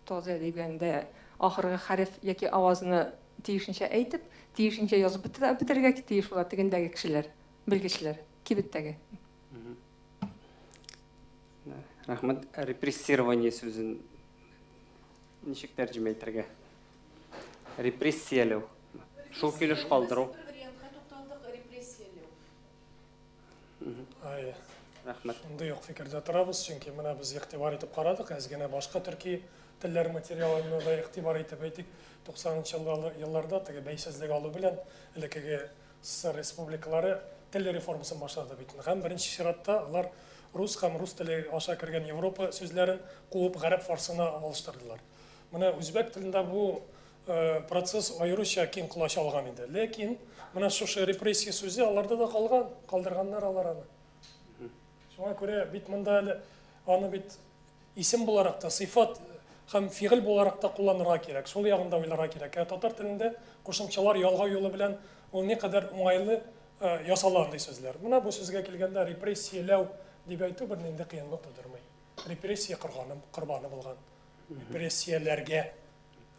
D: таза дигәндә ахыргы хәреф яки авазны тиешенчә әйтеп, тиешенчә язып бетерергә тиеш була тегендәге кешеләр, белгечләр, кибеттәге.
A: Рәхмәт. Репрессирование сүзен ничек тәрҗемә итәргә? Репрессияләү. Шул килеш калдыру.
B: Бер вариантка тукталдык, репрессияләү.
C: Ай,
A: Рәхмәт.
C: Шундый ук фикердә торабыз, чөнки менә без игътибар итеп карадык, әз генә башка төрки телләр материалына да игътибар итеп әйтик, 90-нчы елларда теге бәйсезлек алу белән элеккеге СССР республикалары тел реформасын башлады бит. Һәм беренче чиратта алар рус һәм рус теле аша кергән Европа сүзләрен куып гарәп фарсына алыштырдылар. Менә үзбәк телендә бу процесс аеруча киң колач алган иде. Ләкин менә шушы репрессия сүзе аларда да калган, калдырганнар алар аны. Шуңа күрә бит монда әле аны бит исем буларак та, сыйфат һәм фигыль буларак та кулланырга кирәк. Шул ягында уйларга кирәк. Ә татар телендә кушымчалар ялгау юлы белән ул никадәр уңайлы ясала андый сүзләр. Менә бу сүзгә килгәндә репрессияләү дип әйтү бернинди кыенлык тудырмый. Репрессия корбаны булган. Репрессияләргә,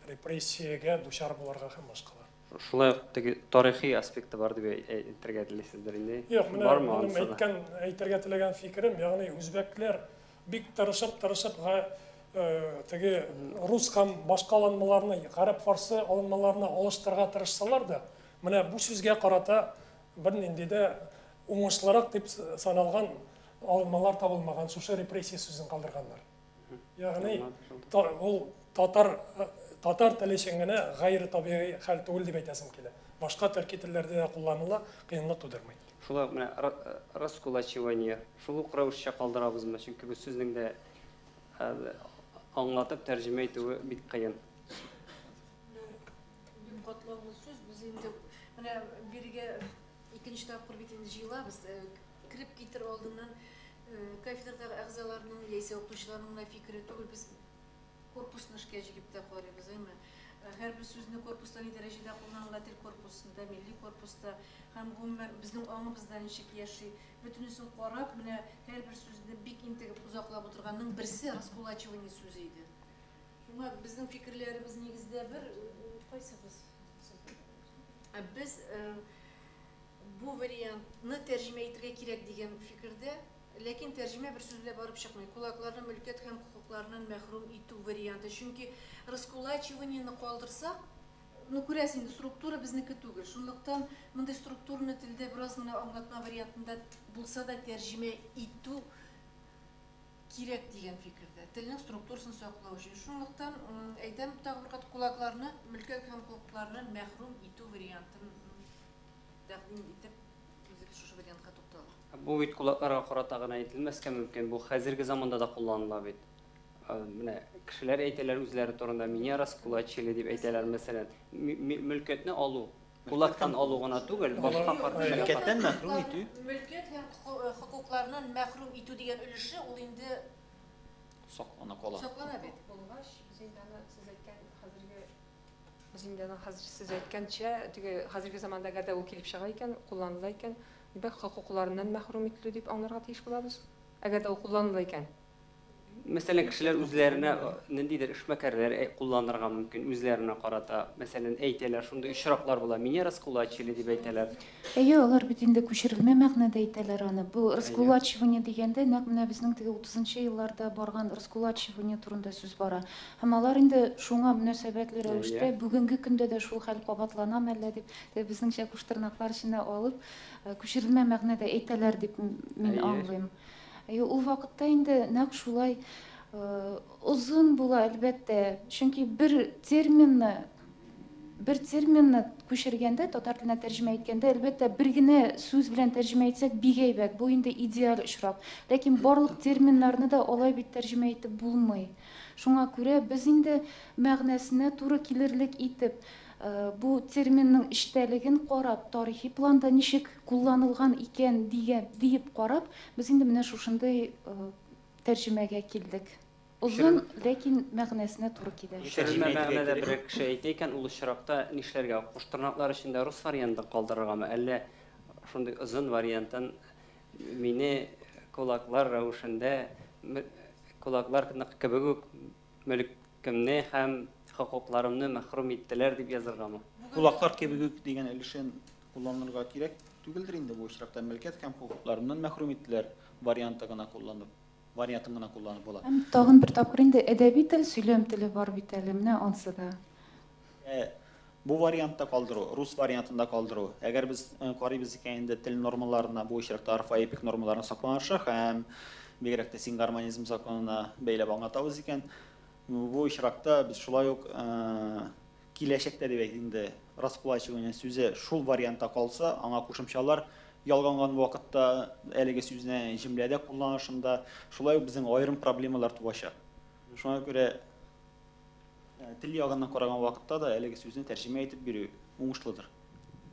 C: репрессиягә дучар буларга һәм башкалар.
A: Шулай ук теге тарихи аспекты бар дип әйтергә телисездер инде.
C: Юк, менә
A: Бармы
C: минем
A: анысы да?
C: әйтергә теләгән фикерем, ягъни үзбәкләр бик тырышып-тырышып теге рус һәм башка алынмаларны, гарәп фарсы алынмаларны алыштырырга тырышсалар да, менә бу сүзгә карата бернинди дә уңышлырак дип саналган алынмалар табылмаган, шушы репрессия сүзен калдырганнар. Ягъни ул татар теле өчен генә гайре табигый хәл түгел дип әйтәсем килә. Башка төрки телләрдә дә кулланыла, кыенлык тудырмый.
A: Шулай ук менә раскулачивание шул ук рәвешчә калдырабызмы? Чөнки бу сүзнең дә аңлатып тәрҗемә итүе бик кыен.
B: Бик катлаулы сүз. Без инде менә бирегә икенче тапкыр бит инде җыелабыз. Кереп китер алдыннан кафедрадагы әгъзаларның яисә укытучыларның гына фикере түгел, без корпусны эшкә җигеп тә карыйбыз, әйме? Һәрбер сүзне корпуста ни дәрәҗәдә кулланыла, тел корпусында, милли корпуста һәм гомумән безнең аңыбызда ничек яши. Бөтенесен карап, менә һәрбер сүзне бик интегеп озаклап утырганның берсе раскулачивание сүзе иде. Шуңа безнең фикерләребез нигездә бер, кайсыбыз? Без бу вариантны тәрҗемә итәргә кирәк дигән фикердә, ләкин тәрҗемә бер сүз белән барып чыкмый. Кулакларны мөлкәт һәм хокукларыннан мәхрүм итү варианты. Чөнки раскулачиваниены калдырсак, ну күрәсең инде, структура безнеке түгел. Шунлыктан мондый структураны телдә бераз гына аңлатма вариантында булса да тәрҗемә итү кирәк дигән фикердә. Телнең структурасын саклау өчен. Шунлыктан әйтәм тагы бер кат, кулакларны мөлкәт һәм хокукларыннан мәхрүм итү вариантын тәкъдим итеп, үзебез шушы вариантка тукталдык.
A: Бу бит кулакларга карата гына әйтелмәскә мөмкин. Бу хәзерге заманда да кулланыла бит. Менә кешеләр әйтәләр үзләре турында, меня раскулачили дип әйтәләр, мәсәлән. Мөлкәтне алу, кулактан алу гына түгел, башка
G: Мөлкәттән мәхрүм итү.
B: Мөлкәт һәм хокукларыннан мәхрүм итү дигән өлеше ул инде
G: саклана кала.
B: Саклана бит.
D: Булгач, без инде аны сез әйткән хәзерге, без инде аны хәзер сез әйткәнчә, теге хәзерге заманда әгәр дә ул килеп чыга икән, кулланыла икән, димәк, хокукларыннан мәхрүм ителү дип аңларга тиеш булабыз. Әгәр дә ул кулланыла икән.
A: Мәсәлән, кешеләр үзләренә ниндидер эшмәкәрләр кулланырга мөмкин, үзләренә карата, мәсәлән, әйтәләр, шундый очраклар була, меня раскулачили дип әйтәләр.
H: Әйе, алар бит инде күчерелмә мәгънәдә әйтәләр аны. Бу раскулачивание дигәндә нәкъ менә безнең теге 30 елларда барган раскулачивание турында сүз бара. Һәм алар инде шуңа мөнәсәбәтле рәвештә бүгенге көндә дә шул хәл кабатлана мәллә дип, безнеңчә куштырнаклар эченә алып, күчерелмә мәгънәдә әйтәләр дип мин аңлыйм. Ул вакытта инде нәкъ шулай озын була әлбәттә, чөнки бер терминны күчергәндә, татар теленә тәрҗемә иткәндә, әлбәттә, бер генә сүз белән тәрҗемә итсәк бик әйбәт, бу инде идеаль очрак. Ләкин барлык терминнарны да алай бит тәрҗемә итеп булмый. Шуңа күрә без инде мәгънәсенә туры килерлек итеп, бу терминның эчтәлеген карап, тарихи планда ничек кулланылган икән диеп карап, без инде менә шушындый тәрҗемәгә килдек. Озын, ләкин мәгънәсенә туры килә.
A: Күчерелмә мәгънәдә бер кеше әйтә икән, ул очракта нишләргә? Куштырнаклар эчендә рус вариантын калдырыргамы, әллә шундый озын вариантын мине кулаклар рәвешендә, кулаклар кебек үк мөлкемне һәм хокукларымны мәхрүм иттеләр дип языргамы?
G: Кулаклар кебек үк дигән өлешен кулланырга кирәк түгелдер инде бу очракта. Мөлкәт һәм хокукларымнан мәхрүм иттеләр варианты гына кулланып, вариантын гына кулланып була.
H: Һәм тагын бер тапкыр инде әдәби тел, сөйләм теле бар бит әле, менә ансы да.
G: Бу вариантта калдыру, рус вариантында калдыру. Әгәр без карыйбыз икән инде тел нормаларына, бу очракта орфоэпик нормаларына сакланыша һәм бигрәк тә сингармонизм законына бәйләп аңлатабыз икән, бу очракта без шулай ук киләчәктә дип әйтик инде, раскулачивание сүзе шул вариантта калса, аңа кушымчалар ялганган вакытта әлеге сүзне җөмләдә кулланышында шулай ук безнең аерым проблемалар туачак. Шуңа күрә тел ягыннан караган вакытта да әлеге сүзне тәрҗемә итеп бирү уңышлыдыр.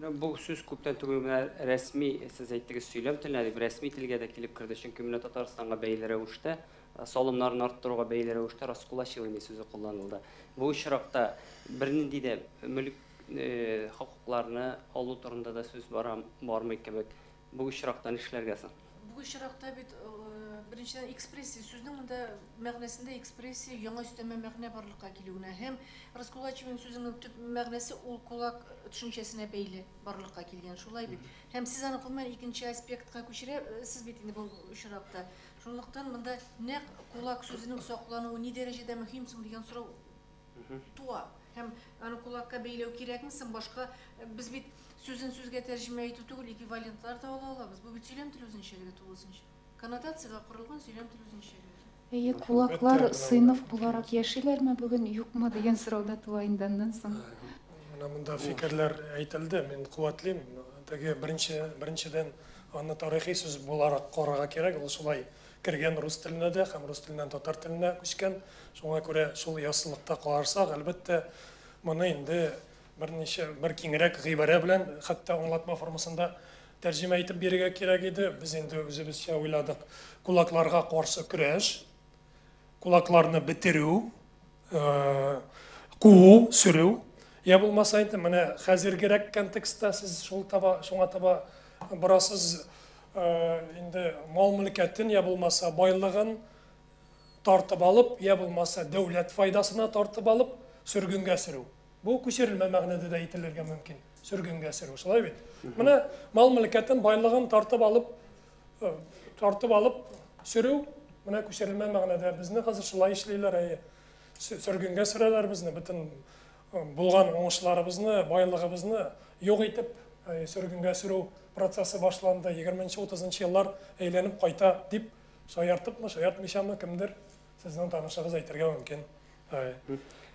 A: Бу сүз күптән түгел менә рәсми, сез әйттегез, сөйләм теленә дип, рәсми телгә дә килеп керде, чөнки менә Татарстанга бәйле рәвештә, салымнарын арттыруга бәйле рәвештә раскулачивание сүзе кулланылды. Бу очракта бернинди дә мөлк хокукларны алу турында да сүз бармый кебек. Бу очракта нишләргә соң?
B: Бу очракта бит беренчедән экспрессия сүзнең монда мәгънәсендә экспрессия яңа өстәмә мәгънә барлыкка килүенә һәм раскулачивание сүзенең төп мәгънәсе ул кулак төшенчәсенә бәйле барлыкка килгән, шулай бит. Һәм сез аны гомумән икенче аспектка күчерәсез бит инде бу очракта. Шунлыктан монда нәкъ кулак сүзенең саклануы ни дәрәҗәдә мөһим соң дигән сорау туа. Һәм аны кулакка бәйләү кирәкме соң? Башка без бит сүзен сүзгә тәрҗемә итү түгел, эквивалентлар да ала алабыз. Бу бит сөйләм теле үзенчәлеге тулысынча. Коннотациягә корылган сөйләм теле үзенчәлеге.
H: Әйе, кулаклар сыйныф буларак яшиләрме бүген, юкмы дигән сорау да туа инде аннан соң.
C: Менә монда фикерләр әйтелде, мин куәтлим. Теге беренчедән аны тарихи сүз буларак карарга кирәк, ул шулай кергән рус теленә дә һәм рус теленнән татар теленә күчкән. Шуңа күрә шул яссылыкта карасак, әлбәттә, моны инде берничә бер киңрәк гыйбарә белән, хәтта аңлатма формасында тәрҗемә итеп бирергә кирәк иде. Без инде үзебезчә уйладык. Кулакларга каршы көрәш, кулакларны бетерү, куу, сөрү. Я булмаса инде менә хәзергерәк контекстта сез шул таба, шуңа таба барасыз, инде мал мөлкәтен я булмаса байлыгын тартып алып, я булмаса дәүләт файдасына тартып алып, сөргенгә сөрү. Бу күчерелмә мәгънәдә дә әйтелергә мөмкин. Сөргенгә сөрү, шулай бит? Менә мал мөлкәтен, байлыгын тартып алып сөрү, менә күчерелмә мәгънәдә. Безне хәзер шулай эшлиләр, әйе. Сөргенгә сөрәләр безне, бөтен булган уңышларыбызны, байлыгыбызны юк итеп, сөргенгә сөрү процессы башланды. 20-30 еллар әйләнеп кайта дип шаяртыпмы, шаяртмыйчамы кемдер сезнең танышыгыз әйтергә мөмкин.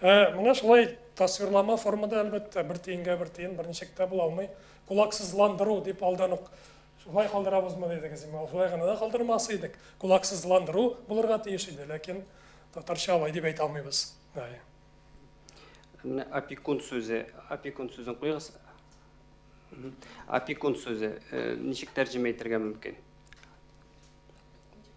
C: Менә шулай тасвирлама формада әлбәттә бер тиенгә бер тиен берничек тә була алмый. Кулаксызландыру дип алдан ук шулай калдырабызмы дидегез, шулай гына да калдырмас идек. Кулаксызландыру булырга тиеш иде, ләкин татарча алай дип әйтә алмыйбыз.
A: Менә опекун сүзе, опекун сүзен куегыз. Опекун сүзе ничек тәрҗемә итәргә мөмкин?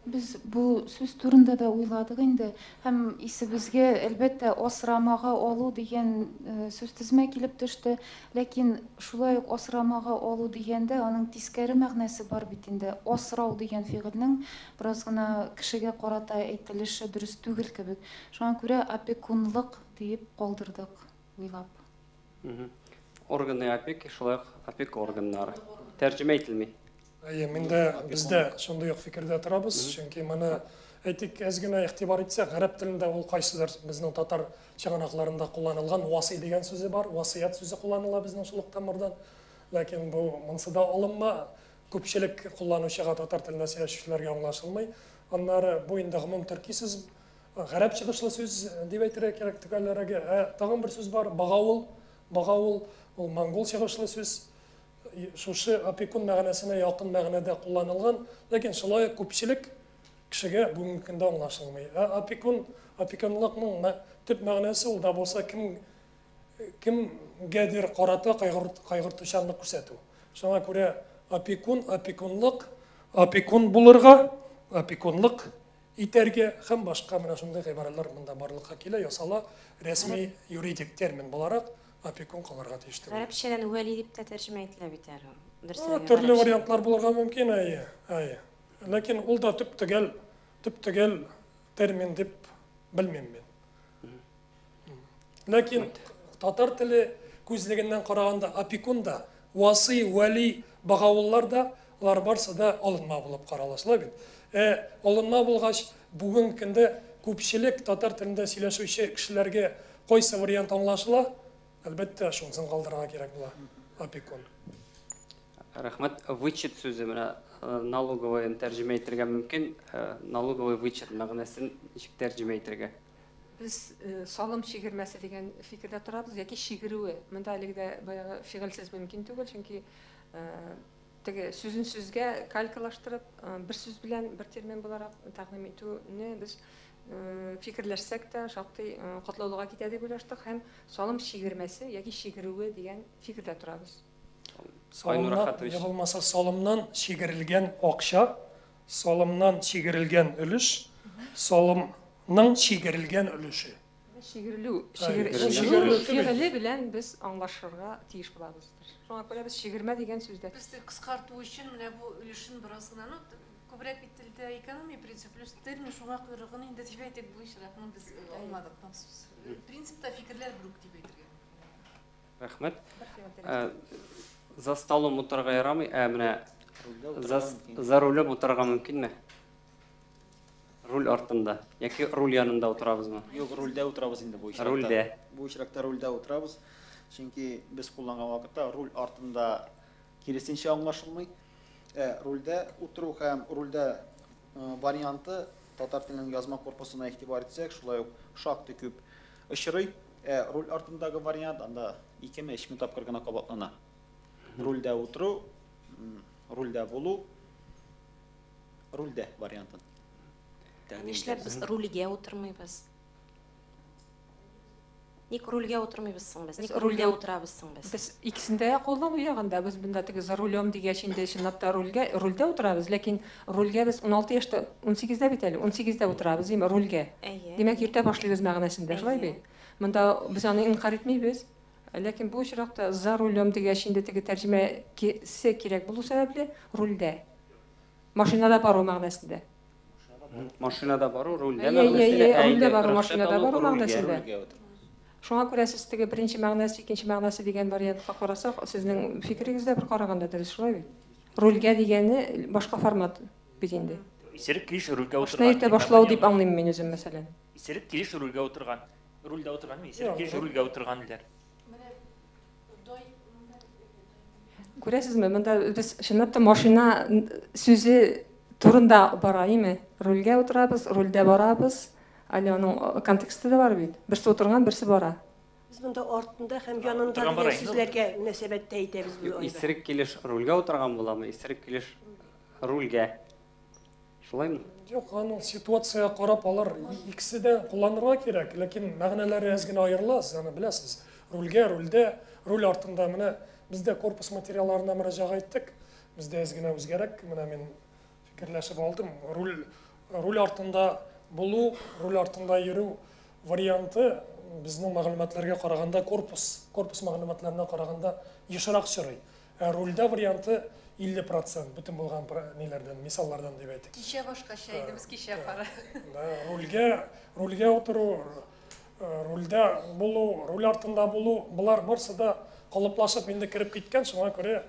H: Без бу сүз турында да уйладык инде. Һәм исебезгә, әлбәттә, асрамага алу дигән сүз тезмә килеп төште. Ләкин шулай ук асрамага алу дигәндә аның тискәре мәгънәсе бар бит инде. Асрау дигән фигыльнең бераз гына кешегә карата әйтелеше дөрес түгел кебек. Шуңа күрә опекунлык диеп калдырдык уйлап.
A: Органы опеки, шулай ук опека органнары. Тәрҗемә ителми.
C: Әйе, мин дә, без дә шундый ук фикердә торабыз, чөнки моны әйтик, әз генә игътибар итсәк, гарәп телендә ул кайсыдыр безнең татар чыганакларында кулланылган васый дигән сүзе бар, васыят сүзе кулланыла безнең шул ук тамырдан. Ләкин бу монсы да алынма, күпчелек кулланучыга татар телендә сөйләшүчеләргә аңлашылмый. Аннары бу инде гомум төрки сүз, гарәп чыгышлы сүз дип әйтергә кирәк төгәлрәге. Тагын бер сүз бар, багаул. Багаул ул монгол чыгышлы сүз. Шушы опекун мәгънәсенә якын мәгънәдә кулланылган, ләкин шулай ук күпчелек кешегә бүгенге көндә аңлашылмый. Ә опекун, опекунлыкның төп мәгънәсе ул да булса кемгәдер карата кайгыртучанлык күрсәтү. Шуңа күрә опекун, опекунлык, опекун булырга, опекунлык итәргә һәм башка менә шундый гыйбарәләр монда барлыкка килә, ясала рәсми юридик термин буларак опекун калырга тиеш.
J: Гарәпчәдән вәли дип тә тәрҗемә ителә бит әле.
C: Төрле вариантлар булырга мөмкин, әйе, әйе. Ләкин ул да төп-төгәл термин дип белмим мин. Ләкин татар теле күзлегеннән караганда опекун да, васый, вәли, багауллар да, алар барсы да алынма булып карала, шулай бит. Алынма булгач, бүгенге көндә күпчелек татар телендә сөйләшүче кешеләргә кайсы вариант аңлашыла, әлбәттә, шунысын калдырырга кирәк була, опекун.
A: Рәхмәт. Вычет сүзе менә налоговый тәрҗемә итәргә мөмкин. Налоговый вычет мәгънәсен ничек тәрҗемә итәргә?
D: Без салым чигермәсе дигән фикердә торабыз, яки чигерүе. Монда әлеге дә баягы фигыльсез мөмкин түгел, чөнки теге сүзен сүзгә калькалаштырып, бер сүз белән бер термин буларак тәкъдим итүне без фикерләшсәк тә шактый катлаулыга китә дип уйлаштык һәм салым чигермәсе яки чигерүе дигән фикердә торабыз.
C: Салымнан, я булмаса салымнан чигерелгән акча, салымнан чигерелгән өлеш, салымның чигерелгән өлеше.
D: Чигерелү, чигерелү фигыле белән без аңлашырга тиеш булабыздыр. Шуңа күрә без чигермә дигән сүздә.
B: Без кыскарту өчен менә бу өлешен бераз гына, ну, күбрәк бит телдә экономия принцип, плюс термин шуңа койрыгын инде дип әйтик, бу очракны без алмадык махсус. Принципта фикерләр бер үк дип әйтергә.
A: Рәхмәт. За столом утырырга ярамый, ә менә за рулем утырырга мөмкинме? Руль артында яки руль янында утырабызмы?
G: Юк, рульдә утырабыз инде бу очракта.
A: Рульдә.
G: Бу очракта рульдә утырабыз. Чөнки без кулланган вакытта руль артында киресенчә аңлашылмый. Рульдә утыру һәм рульдә варианты татар теленең язма корпусына игътибар итсәк, шулай ук шактый күп очрый. Ә руль артындагы вариант анда 2-ме 3-ме тапкыр гына кабатлана. Рульдә утыру, рульдә булу, рульдә вариантын.
J: Нишләп без рульгә утырмыйбыз? Ник рульгә утырмыйбыз соң без? Ник рульгә утырабыз соң без?
D: Без икесендә куллану ягында, без монда теге за рулем дигәч инде чынлап та рульгә, рульдә утырабыз, ләкин рульгә без 16 яшьтә, 18-дә бит әле, 18-дә утырабыз, димәк, рульгә. Димәк, йөртә башлыйбыз мәгънәсендә, шулай бит? Монда без аны инкарь итмибез. Ләкин бу очракта за рулем дигәч инде теге тәрҗемәсе кирәк булу сәбәпле рульдә. Машинада бару мәгънәсендә.
A: Машинада бару, рульдә мәгънәсендә.
D: Рульдә бару, машинада бару мәгънәсендә. Шуңа күрә сез теге беренче мәгънәсе, икенче мәгънәсе дигән вариантка карасак, сезнең фикерегез дә бер караганда дөрес, шулай бит? Рульгә дигәне башка формат бит инде.
K: Исерек килеш рульгә утырган.
D: Машина йөртә башлау дип аңлыйм мин үзем, мәсәлән.
K: Исерек килеш рульгә утырган. Рульдә утырган, исерек килеш рульгә утырган диләр.
D: Күрәсезме, монда без чынлап та машина сүзе турында бара, име? Рульгә утырабыз, рульдә барабыз. Әле аның контексты да бар бит. Берсе утырган, берсе бара.
F: Без монда артында һәм янында дигән сүзләргә мөнәсәбәттә әйтәбез бу айда.
A: Исерек килеш рульгә утырган буламы? Исерек килеш рульгә. Шулаймы?
C: Юк, аның ситуациягә карап алар икесе дә кулланырга кирәк, ләкин мәгънәләре әз генә аерыла, сез аны беләсез. Рульгә, рульдә, руль артында менә без дә корпус материалларына мөрәҗәгать иттек. Бездә әз генә үзгәрәк, менә мин фикерләшеп алдым. Руль, руль артында булу, руль артында йөрү варианты безнең мәгълүматларга караганда корпус, корпус мәгълүматларына караганда ешрак чырый. Ә рульдә варианты 50% бөтен булган ниләрдән, мисаллардан дип әйтик.
B: Кичә башкача иде, без кичә кара.
C: Да, рульгә, рульгә утыру, рульдә булу, руль артында булу, болар барсы да калыплашып инде кереп киткән, шуңа күрә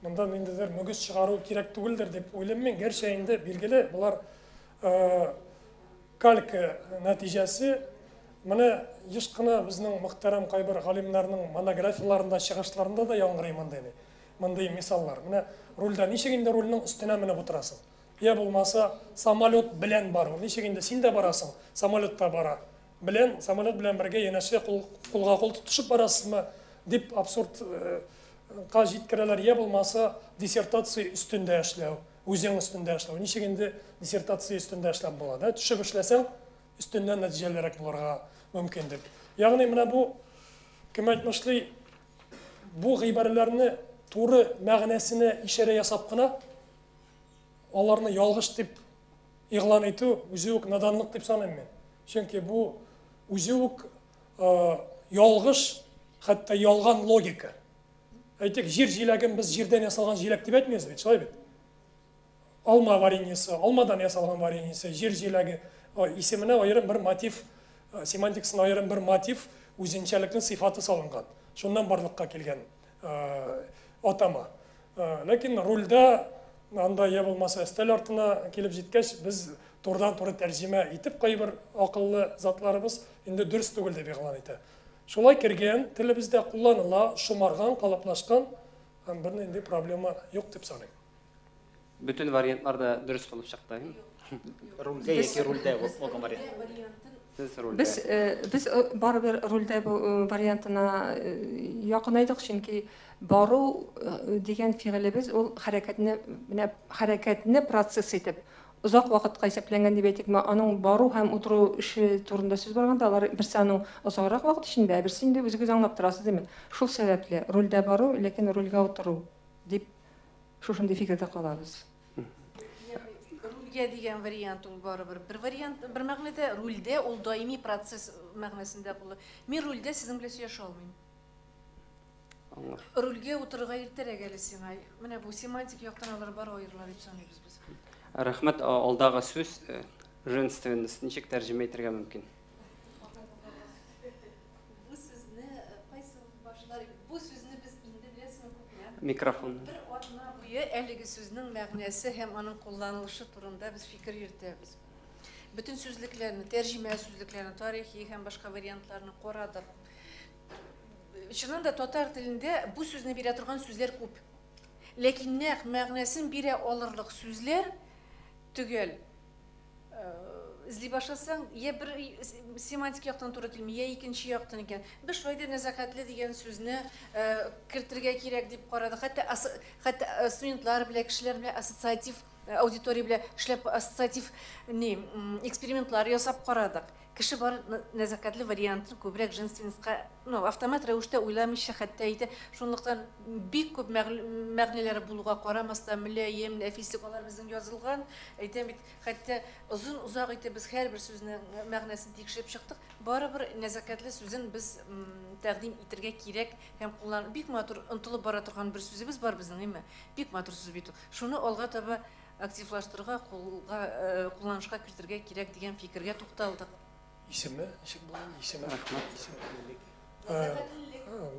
C: монда ниндидер мөгез чыгару кирәк түгелдер дип уйлыйм мин. Гәрчә инде билгеле, болар калька нәтиҗәсе. Менә еш кына безнең мөхтәрәм кайбер галимнәрнең монографияларында, чыгышларында да яңгырый мондый мисаллар. Менә рульдә ничек инде рульнең өстенә менеп утырасың? Я булмаса самолет белән бару. Ничек инде син дә барасың, самолетта бара. Белән, самолет белән бергә янәшә кулга кул тотышып барасызмы дип абсурдка җиткерәләр. Я булмаса диссертация өстендә эшләү, үзең өстендә эшләү. Ничек инде диссертация өстендә эшләп була, да? Төшеп эшләсәң, өстеннән нәтиҗәлерәк булырга мөмкин дип. Ягъни менә бу, кем әйтмешли, бу гыйбарәләрне туры мәгънәсенә ишарә ясап кына аларны ялгыш дип игълан итү үзе үк наданлык дип саныйм мин. Чөнки бу үзе үк ялгыш, хәтта ялган логика. Әйтик, җир җиләген без җирдән ясалган җиләк дип әйтмибез бит, шулай бит? Алма вареньесы, алмадан ясалган вареньесы, җир җиләге исеменә аерым бер мотив, семантикасына аерым бер мотив, үзенчәлекле сыйфаты салынган. Шуннан барлыкка килгән атама. Ләкин рульдә анда я булмаса өстәл артына килеп җиткәч, без турыдан-туры тәрҗемә итеп кайбер акыллы затларыбыз инде дөрес түгел дип игълан итә. Шулай кергән, телебездә кулланыла, шомарган, калыплашкан һәм бернинди проблема юк дип саныйм.
A: Бөтен вариантлар да дөрес булып чыкты.
G: Рульдә яки рульдә булган вариант.
D: Без без барыбер рульдә бу вариантына якынайдык, чөнки бару дигән фигылебез ул хәрәкәтне, менә хәрәкәтне процесс итеп озак вакытка исәпләнгән дип әйтикме, аның бару һәм утыру эше турында сүз барганда, алар берсе аның озаграк вакыт эчендә, берсе инде үзегез аңлап торасыз, димме? Шул сәбәпле рульдә бару, ләкин рульгә утыру дип шушындый фикердә калабыз.
B: Рульгә дигән вариант ул барыбер бер вариант, бер мәгънәдә, рульдә ул даими процесс мәгънәсендә кулланыла. Мин рульдә сезнең белән сөйләшә алмыйм. Рульгә утырырга иртәрәк әле сиңа. Менә бу семантик яктан алар бар аерыла дип саныйбыз без.
A: Рәхмәт. Алдагы сүз женственность ничек тәрҗемә итәргә мөмкин?
B: Бу сүзне кайсы башлар, бу сүзне без инде беләсезме күпме?
A: Микрофон.
B: Бер атна буе әлеге сүзнең мәгънәсе һәм аның кулланылышы турында без фикер йөртәбез. Бөтен сүзлекләрне, тәрҗемә сүзлекләрен, тарихи һәм башка вариантларны карадык. Чыннан да татар телендә бу сүзне бирә торган сүзләр күп. Ләкин нәкъ мәгънәсен бирә алырлык сүзләр төгәл. Эзли башласаң, я бер семантик яктан туры килми, я икенче яктан икән. Без шулай да нәзакәтле дигән сүзне кертергә кирәк дип карадык. Хәтта хәтта студентлар белән, кешеләр белән ассоциатив аудитория белән эшләп ассоциатив ни экспериментлар ясап карадык. Кеше бар нәзакәтле вариантын күбрәк женственностька, ну, автомат рәвештә уйламыйча хәтта әйтә. Шунлыктан бик күп мәгънәләре булуга карамастан, мөлаем, нәфислек алар безнең язылган. Әйтәм бит, хәтта озын-озак итеп без һәрбер сүзнең мәгънәсен тикшереп чыктык. Барыбер нәзакәтле сүзен без тәкъдим итергә кирәк һәм куллан бик матур онтылып бара торган бер сүзебез бар безнең, әйме? Бик матур сүз бит ул. Шуны алга таба активлаштырырга, кулга кулланышка кертергә кирәк дигән фикергә тукталдык.
C: Исеме ничек була? Исеме.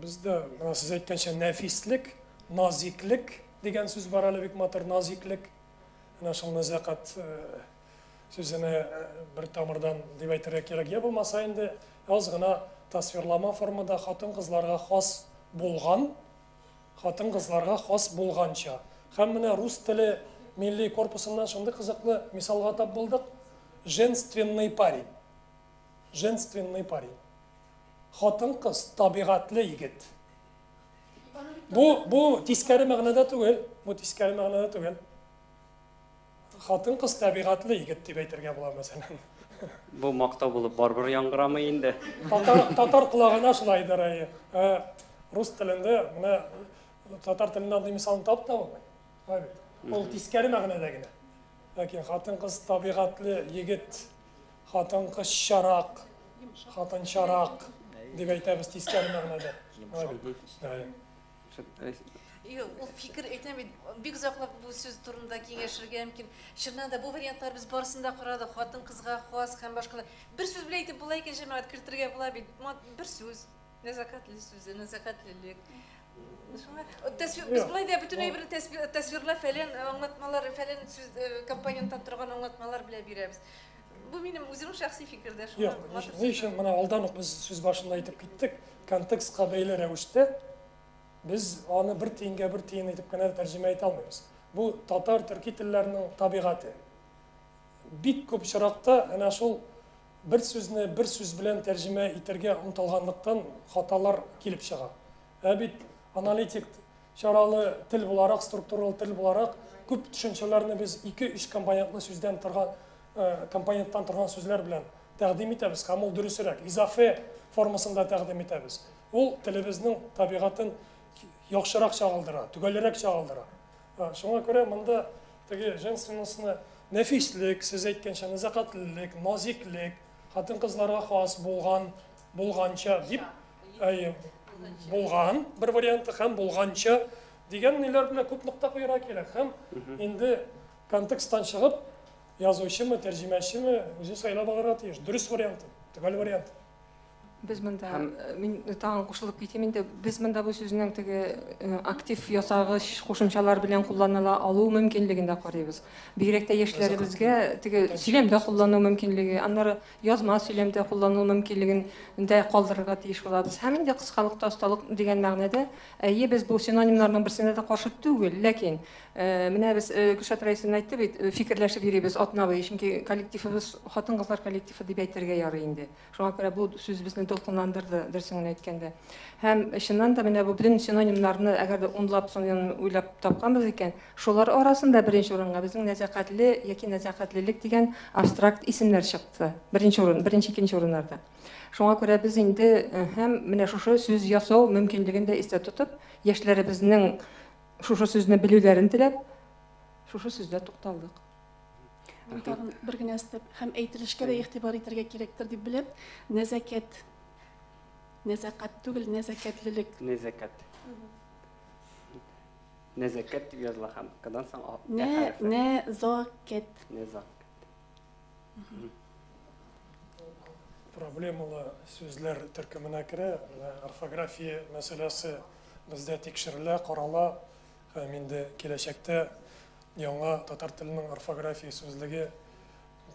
C: Бездә, менә сез әйткәнчә, нәфислек, назиклек дигән сүз бар әле бик матур, назиклек. Менә шул нәзакәт сүзенә бер тамырдан дип әйтергә кирәк. Я булмаса инде аз гына тасвирлама формада хатын-кызларга хас булган, хатын-кызларга хас булганча. Һәм менә рус теле милли корпусыннан шундый кызыклы мисалга тап булдык. Женственный парень. Женственный парень. Хатын-кыз табигатьле егет. Бу бу тискәре мәгънәдә түгел, бу тискәре мәгънәдә түгел. Хатын-кыз табигатьле егет дип әйтергә була, мәсәлән.
A: Бу мактау булып барыбер яңгырамый инде.
C: Татар татар колагына шулайдыр, әйе. Ә рус телендә менә татар телендә андый мисалны табып та булмый. Шулай бит. Ул тискәре мәгънәдә генә. Ләкин хатын-кыз табигатьле егет, хатын-кызчарак, хатынчарак дип әйтәбез тискәре мәгънәдә. Шулай бит. Әйе.
B: Юк, ул фикер әйтәм бит, бик озаклап бу сүз турында киңәшергә мөмкин. Чыннан да бу вариантлар без барысын да карадык, хатын-кызга хас һәм башкалар. Бер сүз белән әйтеп була икән, җәмәгать кертергә була бит. Бер сүз. Нәзакәтле сүзе, нәзакәтлелек. Шуңа тәсвир без болай да бөтен әйберне тәсвирләп фәлән аңлатмалар, фәлән сүз компоненттан торган аңлатмалар белән бирәбез. Бу минем үземнең шәхси фикердә шуңа.
C: Юк, ни өчен менә алдан ук без сүз башында әйтеп киттек, контекстка бәйле рәвештә без аны бер тиенгә бер тиен итеп кенә тәрҗемә итә алмыйбыз. Бу татар, төрки телләренең табигате. Бик күп очракта әнә шул бер сүзне бер сүз белән тәрҗемә итәргә омтылганлыктан хаталар килеп чыга. Ә бит аналитик чаралы тел буларак, структуралы тел буларак, күп төшенчәләрне без ике-өч компонентлы сүздән торган, компоненттан торган сүзләр белән тәкъдим итәбез һәм ул дөресрәк, изафе формасында тәкъдим итәбез. Ул телебезнең табигатен яхшырак чагылдыра, төгәлрәк чагылдыра. Шуңа күрә монда теге женственностьны нәфислек, сез әйткәнчә, нәзакәтлелек, назиклек, хатын-кызларга хас булган, булганча дип, әйе, булган бер варианты һәм булганча дигән ниләр белән күп нокта куярга кирәк. Һәм инде контексттан чыгып, язучымы, тәрҗемәчеме үзе сайлап алырга тиеш. Дөрес варианты, төгәл вариант.
D: Без монда, мин тагын кушылып китим инде, без монда бу сүзнең теге актив ясагыч кушымчалар белән кулланыла алу мөмкинлеген дә карыйбыз. Бигрәк тә яшьләребезгә теге сөйләмдә куллану мөмкинлеге, аннары язма сөйләмдә куллану мөмкинлеген дә калдырырга тиеш булабыз. Һәм инде кыскалыкта осталык дигән мәгънәдә, әйе, без бу синонимнарның берсенә дә каршы түгел, ләкин менә без Гөлшат Раисовна әйтте бит, фикерләшеп йөрибез атна буе, чөнки коллективыбыз хатын-кызлар коллективы дип әйтергә ярый инде. Шуңа күрә бу сүз безне дулкынландырды, дөресен генә әйткәндә. Һәм чыннан да менә бу бөтен синонимнарны, әгәр дә унлап синоним уйлап тапканбыз икән, шулар арасында беренче урынга безнең нәзакәтле яки нәзакәтлелек дигән абстракт исемнәр чыкты. Беренче урын, беренче, икенче урыннарда. Шуңа күрә без инде һәм менә шушы сүз ясау мөмкинлеген дә истә тотып, яшьләребезнең шушы сүзне белүләрен теләп, шушы сүздә тукталдык.
L: Мин тагын бер генә өстәп һәм әйтелешкә дә игътибар итәргә кирәктер дип беләм. Нәзакәт. Нәзакәт түгел, нәзакәтлелек.
A: Нәзакәт. Нәзакәт дип языла һәм кадан соң а
L: Нә,
A: хәрефе.
L: нәзакәт.
A: Нәзакәт.
C: Проблемалы сүзләр төркеменә керә. Менә орфография мәсьәләсе бездә тикшерелә, карала һәм инде киләчәктә Яңа татар теленең орфография сүзлеге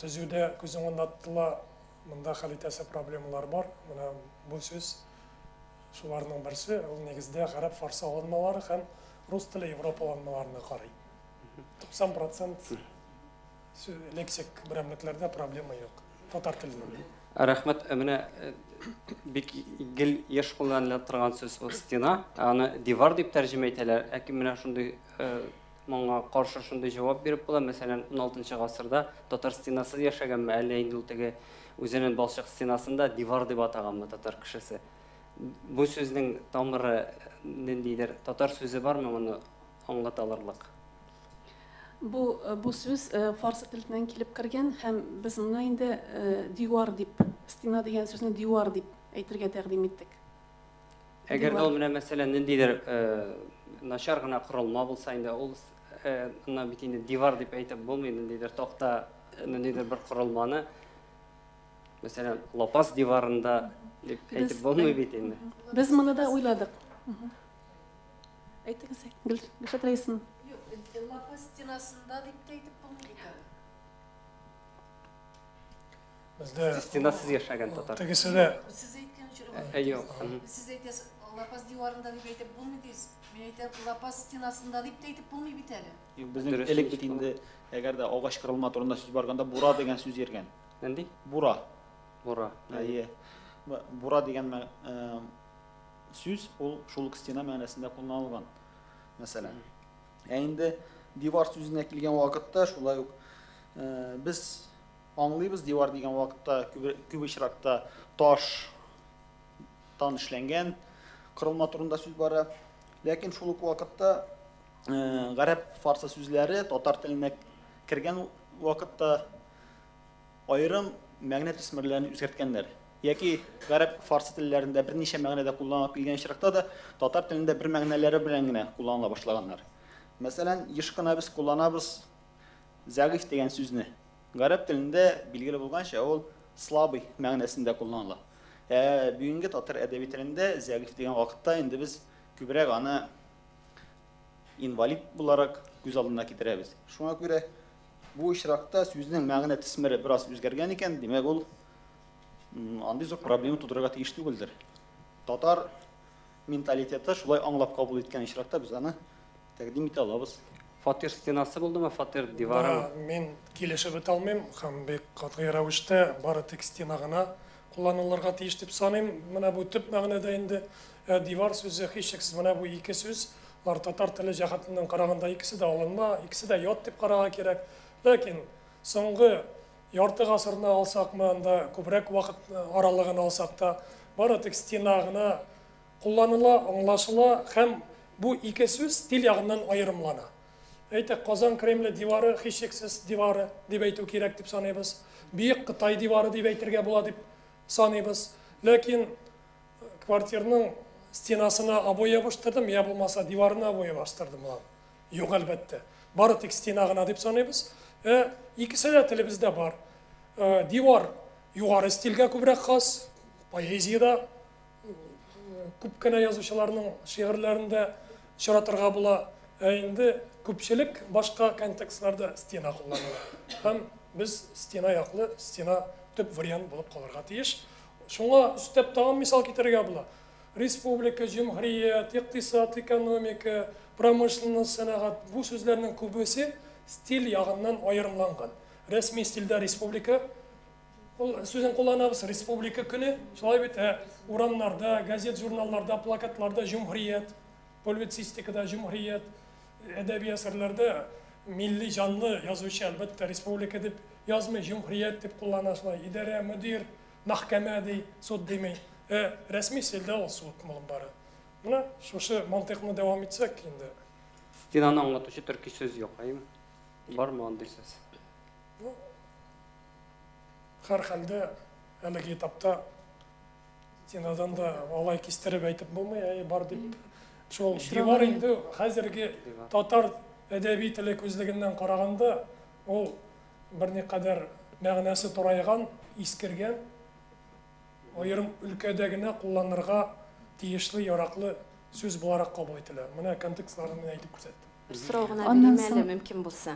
C: төзү дә күз уңында тотыла. Монда хәл итәсе проблемалар бар. Менә бу сүз шуларның берсе. Ул нигездә гарәп-фарсы алынмалары һәм рус теле европа алынмаларына карый. 90 процент лексик берәмлекләрдә проблема юк татар теленең.
A: Рәхмәт. Менә бик гел еш кулланыла торган сүз ул стена. Аны дивар дип тәрҗемә итәләр. Әки менә шундый моңа каршы шундый җавап биреп була. Мәсәлән, 16 гасырда татар стенасыз яшәгәнме, әллә инде ул теге үзенең балчык стенасында дивар дип атаганмы татар кешесе? Бу сүзнең тамыры ниндидер татар сүзе бармы моны аңлата алырлык?
L: Бу сүз фарсы теленнән килеп кергән һәм без моны инде дивар дип, стена дигән сүзне дивар дип әйтергә тәкъдим иттек.
A: Әгәр ул менә мәсәлән ниндидер начар гына корылма булса инде ул аны бит инде дивар дип әйтеп булмый, ниндидер такта, ниндидер бер корылманы, мәсәлән, лапас диварында дип әйтеп булмый бит инде.
L: Без моны да уйладык. Әйтегез, Гөлшат Рәисовна.
B: Лапас стенасында дип тә әйтеп булмый бит әле.
C: Бездә
A: стенасыз яшәгән татар.
C: Тегесе дә.
B: Сез әйткән очракта.
A: Юк.
B: Сез әйтәсез, лапас диварында дип әйтеп булмый дисез. Мин әйтәм, лапас стенасында дип тә әйтеп булмый бит әле.
G: Безнең элек бит инде, әгәр дә агач кырылма турында сүз барганда бура дигән сүз йөргән.
A: Нинди?
G: Бура.
A: Бура.
G: Әйе. Бура дигән сүз ул шул ук стена мәгънәсендә кулланылган, мәсәлән. Ә инде дивар сүзенә килгән вакытта шулай ук без аңлыйбыз, дивар дигән вакытта күп очракта таштан эшләнгән корылма турында сүз бара. Ләкин шул ук вакытта гарәп, фарсы сүзләре татар теленә кергән вакытта аерым мәгънә төсмерләрен үзгәрткәннәр. Яки гарәп, фарсы телләрендә берничә мәгънәдә кулланылып килгән очракта да татар телендә бер мәгънәләре белән генә кулланыла башлаганнар. Мәсәлән, еш кына без кулланабыз зәгыйф дигән сүзне. Гарәп телендә билгеле булганча ул слабый мәгънәсендә кулланыла. Ә бүгенге татар әдәби телендә зәгыйф дигән вакытта инде без күбрәк аны инвалид буларак күз алдына китерәбез. Шуңа күрә бу очракта сүзнең мәгънә төсмере бераз үзгәргән икән, димәк ул андый зур проблема тудырырга тиеш түгелдер. Татар менталитеты шулай аңлап кабул иткән очракта без аны тәкъдим итә алабыз.
A: Фатир стенасы булдымы, фатир дивары?
C: Мин килешеп бетә алмыйм һәм бик катгый рәвештә бары тик стена гына кулланылырга тиеш дип саныйм. Менә бу төп мәгънәдә инде дивар сүзе һичшиксез менә бу ике сүз, алар татар теле җәһәтеннән караганда икесе дә алынма, икесе дә ят дип карарга кирәк. Ләкин соңгы ярты гасырны алсакмы, анда күбрәк вакыт аралыгын алсак та, бары тик стена гына кулланыла, аңлашыла һәм бу ике сүз стиль ягыннан аерымлана. Әйтик, Казан Кремле дивары һичшиксез дивары дип әйтү кирәк дип саныйбыз. Бөек Кытай дивары дип әйтергә була дип саныйбыз. Ләкин квартирның стенасына обои ябыштырдым, я булмаса диварына обои ябыштырдым. Юк, әлбәттә. Бары тик стена гына дип саныйбыз. Икесе дә телебездә бар. Дивар югары стильгә күбрәк хас, поэзиядә күп кенә язучыларның шигырьләрендә очратырга була. Ә инде күпчелек башка контекстларда стена кулланыла. Һәм без стена яклы, стена төп вариант булып калырга тиеш. Шуңа өстәп тагын мисал китерергә була. Республика, җөмһүрият, икътисад, экономика, промышленность, сәнәгать бу сүзләрнең күбесе стиль ягыннан аерымланган. Рәсми стильдә республика ул сүзен кулланабыз, республика көне, шулай бит, урамнарда, газет, журналларда, плакатларда җөмһүрият, публицистикада җөмһүрият, әдәби әсәрләрдә милли җанлы язучы әлбәттә республика дип язмый, җөмһүрият дип куллана шулай, идарә, мөдир, мәхкәмә ди, суд дими. Рәсми стильдә ул суд булып бара. Менә шушы мантыйкны дәвам итсәк инде.
A: Стенаны аңлатучы төрки сүз юк, әйеме? Бармы андый сүз?
C: Һәр хәлдә әлеге этапта стенадан да алай кистереп әйтеп булмый, әй бар дип. Шул дивар инде хәзерге татар әдәби теле күзлегеннән караганда ул берникадәр мәгънәсе турайган, искергән, аерым өлкәдә генә кулланырга тиешле, яраклы сүз буларак кабул ителә. Менә контекстларын мин әйтеп күрсәттем.
J: Бер сорау гына бирим әле, мөмкин булса.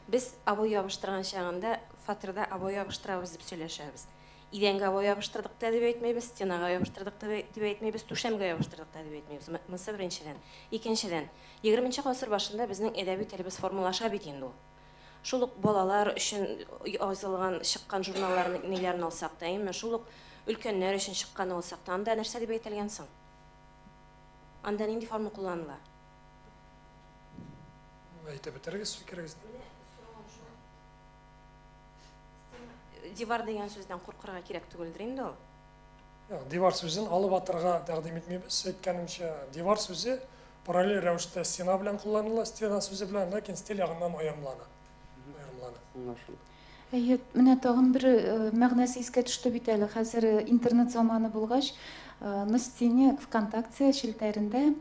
J: Без обой ябыштырган чагында фатирда обой ябыштырабыз дип сөйләшәбез. Идәнгә обой ябыштырдык та дип әйтмәйбез, стенага ябыштырдык та дип әйтмәйбез, түшәмгә ябыштырдык та дип әйтмәйбез. Монысы беренчедән. Икенчедән, 20 гасыр башында безнең әдәби телебез формалаша бит инде ул. Шул ук балалар өчен язылган, чыккан журналларны, ниләрне алсак та, әйеме? Шул ук өлкәннәр өчен чыкканны алсак та, анда нәрсә дип әйтелгән соң? Анда нинди форма кулланыла?
C: Әйтеп бетерегез фикерегезне.
J: Дивар дигән сүздән куркырга кирәк түгелдер инде ул.
C: Дивар сүзен алып атырга тәкъдим итмибез. Әйткәнемчә, дивар сүзе параллель рәвештә стена белән кулланыла, стена сүзе белән, ләкин стиль ягыннан аерымлана. Аерымлана.
A: Аңлашылды.
H: Әйе, менә тагын бер мәгънәсе искә төште бит әле. Хәзер интернет заманы булгач, на стене ВКонтакте челтәрендә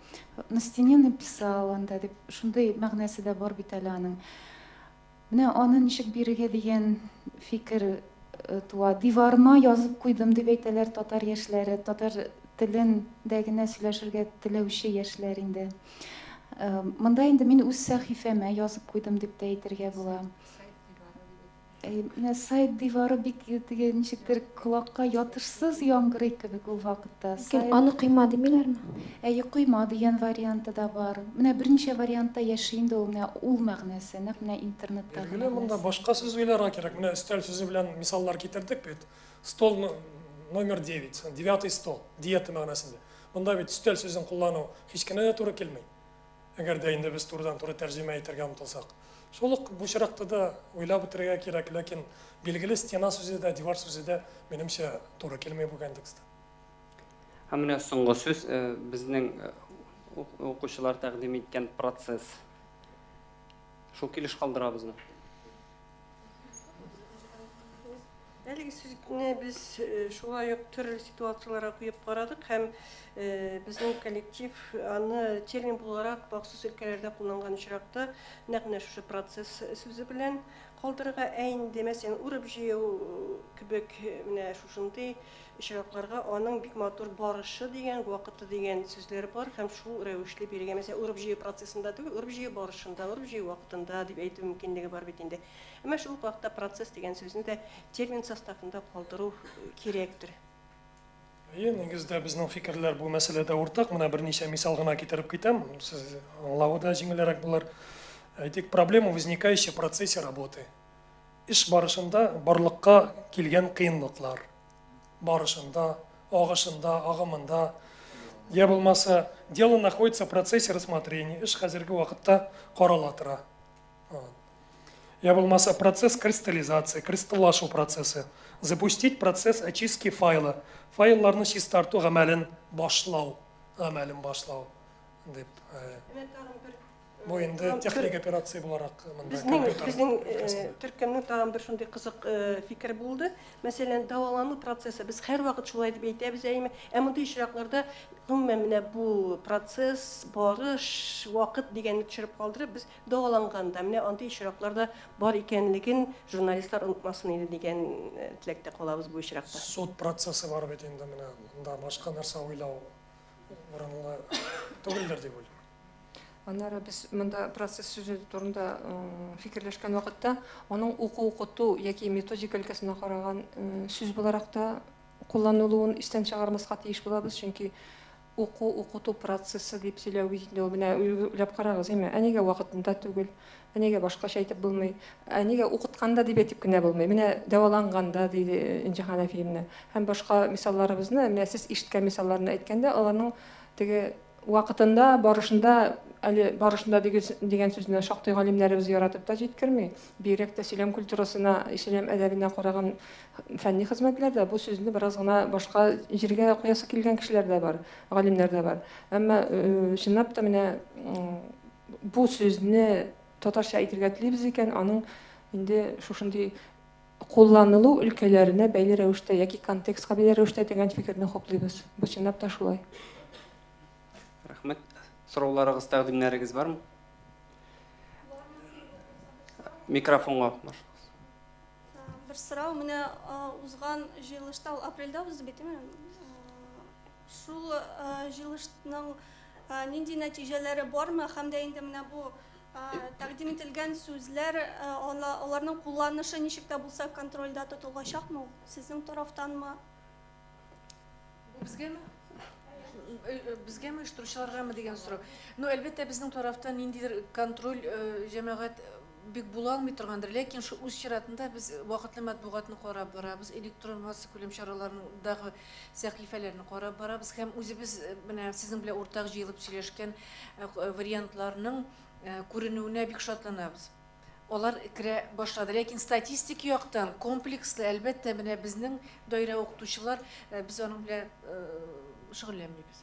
H: на стене написал анда дип шундый мәгънәсе дә бар бит әле аның. Менә аны ничек бирергә дигән фикер туа. Диварыма язып куйдым дип әйтәләр татар яшьләре, татар телендә генә сөйләшергә теләүче яшьләр инде. Монда инде мин үз сәхифәмә язып куйдым дип тә әйтергә була. Менә сайт дивары бик теге ничектер колакка ятышсыз яңгырый кебек ул вакытта.
M: Ләкин аны койма димиләрме?
H: Әйе, койма дигән варианты да бар. Менә берничә вариантта яши инде ул, менә ул мәгънәсе, нәкъ менә интернеттагы
C: Билгеле, монда
H: мәгънәсе.
C: башка сүз уйларга кирәк. Менә өстәл сүзе белән мисаллар китердек бит. Стол номер 9, девятый стол, диета мәгънәсендә. Монда бит өстәл сүзен куллану һич кенә дә туры килми. Әгәр дә инде без турыдан-туры тәрҗемә итәргә омтылсак. Шул ук бу очракта да уйлап бетерергә кирәк, ләкин билгеле стена сүзе дә, дивар сүзе дә, минемчә, туры килми бу контекстта.
A: Һәм менә соңгы сүз, безнең укучылар тәкъдим иткән процесс. Шул килеш калдырабызмы?
F: Әлеге сүзне без шулай ук төрле ситуацияләргә куеп карадык һәм безнең коллектив аны термин буларак махсус өлкәләрдә кулланган очракта нәкъ менә шушы процесс сүзе белән калдырырга, ә инде мәсәлән урып-җыю кебек менә шушындый очракларга аның бик матур барышы дигән, вакыты дигән сүзләр бар һәм шул рәвешле бирергә. Мәсәлән, урып-җыю процессында түгел, урып-җыю барышында, урып-җыю вакытында дип әйтү мөмкинлеге бар бит инде. Әмма шул ук вакытта процесс дигән сүзне дә термин составында калдыру кирәктер.
C: Әйе, нигездә безнең фикерләр бу мәсьәләдә уртак. Менә берничә мисал гына китереп китәм, сез аңлавы да җиңелрәк булыр. Әйтик, проблема, возникающая в процессе работы. Эш барышында барлыкка килгән кыенлыклар. Барышында, агышында, агымында. Я булмаса, дело находится в процессе рассмотрения. Эш хәзерге вакытта карала тора. Я булмаса, процесс кристаллизации, кристаллашу процессы. Запустить процесс очистки файла. Файлларны чистарту гамәлен башлау, гамәлен башлау дип.
F: Менә тагын бер
C: Бу инде техник операция буларак монда
F: Безнең
C: компьютер
F: безнең
C: өлкәсендә.
F: төркемнең тагын бер шундый кызык фикер булды. Мәсәлән, дәвалану процессы без һәрвакыт шулай дип әйтәбез, әйеме? Ә мондый очракларда гомумән менә бу процесс, барыш, вакыт дигәнне төшереп калдырып, без дәваланганда менә андый очракларда бар икәнлеген журналистлар онытмасын иде дигән теләктә калабыз бу очракта.
C: Суд процессы бар бит инде, менә монда башка нәрсә уйлау урынлы түгелдер дип уйлыйм.
D: Аннары без монда процесс сүзе турында фикерләшкән вакытта аның уку-укыту яки методика өлкәсенә караган сүз буларак та кулланылуын истән чыгармаска тиеш булабыз, чөнки уку-укыту процессы дип сөйләү бит инде ул, менә уйлап карагыз, әйме, ә нигә вакытында түгел, ә нигә башкача әйтеп булмый, ә нигә укытканда дип әйтеп кенә булмый, менә дәваланганда диде Энҗе Хәнәфиевна. Һәм башка мисалларыбызны, менә сез ишеткән мисалларны әйткәндә, аларның теге вакытында, барышында, әле барышында дигән сүзне шактый галимнәребез яратып та җиткерми. Бигрәк тә сөйләм культурасына, сөйләм әдәбенә караган фәнни хезмәтләрдә бу сүзне бераз гына башка җиргә куясы килгән кешеләр дә бар, галимнәр дә бар. Әмма чынлап та менә бу сүзне татарча әйтергә телибез икән, аның инде шушындый кулланылу өлкәләренә бәйле рәвештә яки контекстка бәйле рәвештә дигән фикерне хуплыйбыз. Бу чынлап та шулай.
A: Рәхмәт. Сорауларыгыз, тәкъдимнәрегез бармы? Микрофонга башлагыз.
N: Бер сорау, менә узган җыелышта, ул апрельдә узды бит, әйме? Шул җыелышның нинди нәтиҗәләре бармы һәм дә инде менә бу тәкъдим ителгән сүзләр, аларның кулланышы ничек тә булса контрольдә тотылачакмы ул? Сезнең тарафтанмы?
B: Бу безгәме? Безгәме, оештыручыларгамы дигән сорау. Ну, әлбәттә, безнең тарафтан ниндидер контроль җәмәгать бик була алмый торгандыр, ләкин шу үз чиратында без вакытлы матбугатны карап барабыз, электрон массакүләм чараларындагы сәхифәләрне карап барабыз һәм үзебез менә сезнең белән уртак җыелып сөйләшкән вариантларның күренүенә бик шатланабыз. Алар керә башлады. Ләкин статистик яктан комплекслы, әлбәттә, менә безнең даирә укытучылар, без аның белән шөгыльләнмибез.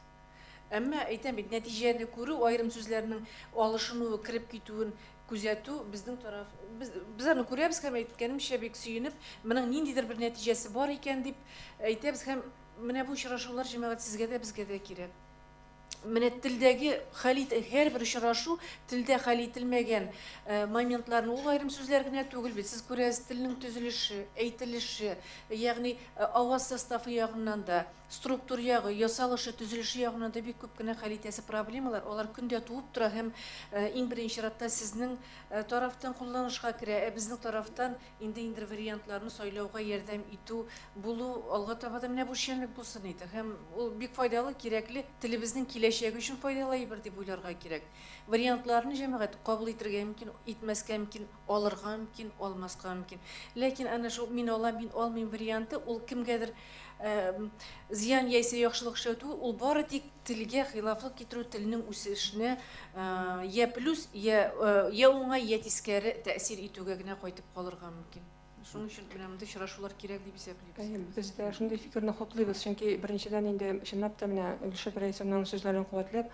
B: Әмма әйтәм бит, нәтиҗәне күрү, аерым сүзләрнең алышынуы, кереп китүен күзәтү безнең тараф, без аны күрәбез һәм әйткәнемчә бик сөенеп, моның ниндидер бер нәтиҗәсе бар икән дип әйтәбез һәм менә бу очрашулар җәмәгать сезгә дә, безгә дә кирәк. Менә телдәге хәл ит, һәрбер очрашу телдә хәл ителмәгән моментларны, ул аерым сүзләр генә түгел бит. Сез күрәсез, телнең төзелеше, әйтелеше, ягъни аваз составы ягыннан да, структур ягы, ясалышы, төзелеше ягыннан да бик күп кенә хәл итәсе проблемалар, алар көндә туып тора һәм иң беренче чиратта сезнең тарафтан кулланышка керә, ә безнең тарафтан инде инде вариантларны сайлауга ярдәм итү булу алга таба да менә бу эшчәнлек булсын иде. Һәм ул бик файдалы, кирәкле, телебезнең киләчәге өчен файдалы әйбер дип уйларга кирәк. Вариантларны җәмәгать кабул итәргә мөмкин, итмәскә мөмкин, алырга мөмкин, алмаска мөмкин. Ләкин әнә шул мин алам, мин алмыйм варианты, ул кемгәдер зыян яисә яхшылык эшләү түгел, ул бары тик телгә хилафлык китерү, телнең үсешенә я плюс, я уңай, я тискәре тәэсир итүгә генә кайтып калырга мөмкин. Шуның өчен менә мондый очрашулар кирәк дип исәплибез.
D: Без дә шундый фикерне хуплыйбыз, чөнки беренчедән инде чынлап та менә Гөлшат Рәисовнаның сүзләрен куәтләп,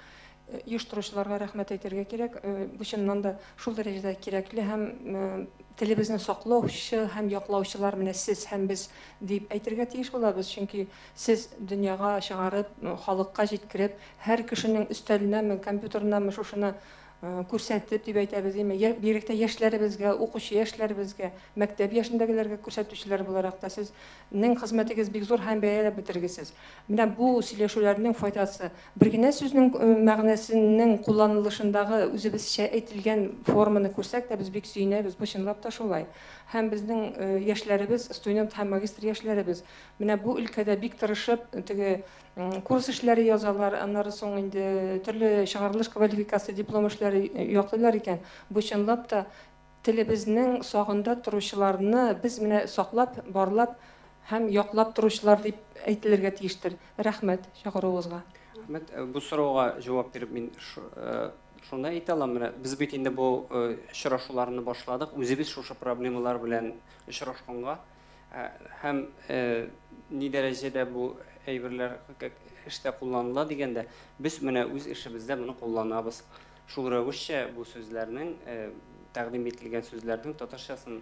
D: оештыручыларга рәхмәт әйтергә кирәк. Бу чыннан да шул дәрәҗәдә кирәкле һәм телебезне саклаучы һәм яклаучылар менә сез һәм без дип әйтергә тиеш булабыз, чөнки сез дөньяга чыгарып, халыкка җиткереп, һәр кешенең өстәленәме, компьютерынамы шушыны күрсәтеп дип әйтәбез, димме, бигрәк тә яшьләребезгә, укучы яшьләребезгә, мәктәп яшендәгеләргә күрсәтүчеләр буларак та сезнең хезмәтегез бик зур һәм бәяләп бетергесез. Менә бу сөйләшүләрнең файдасы бер генә сүзнең мәгънәсенең кулланылышындагы үзебезчә әйтелгән форманы күрсәк тә без бик сөенәбез, бу чынлап та шулай. Һәм безнең яшьләребез, студент һәм магистр яшьләребез менә бу өлкәдә бик тырышып, теге курс эшләре язалар, аннары соң инде төрле чыгарылыш квалификация диплом эшләре яклыйлар икән. Бу чынлап та телебезнең сагында торучыларны без менә саклап, барлап һәм яклап торучылар дип әйтелергә тиештер. Рәхмәт чакыруыгызга.
A: Рәхмәт. Бу сорауга җавап биреп мин шуны әйтә алам, менә без бит инде бу очрашуларны башладык, үзебез шушы проблемалар белән очрашканга һәм ни дәрәҗәдә бу әйберләр эштә кулланыла дигәндә, без менә үз эшебездә моны кулланабыз. Шул рәвешчә бу сүзләрнең, тәкъдим ителгән сүзләрнең татарчасын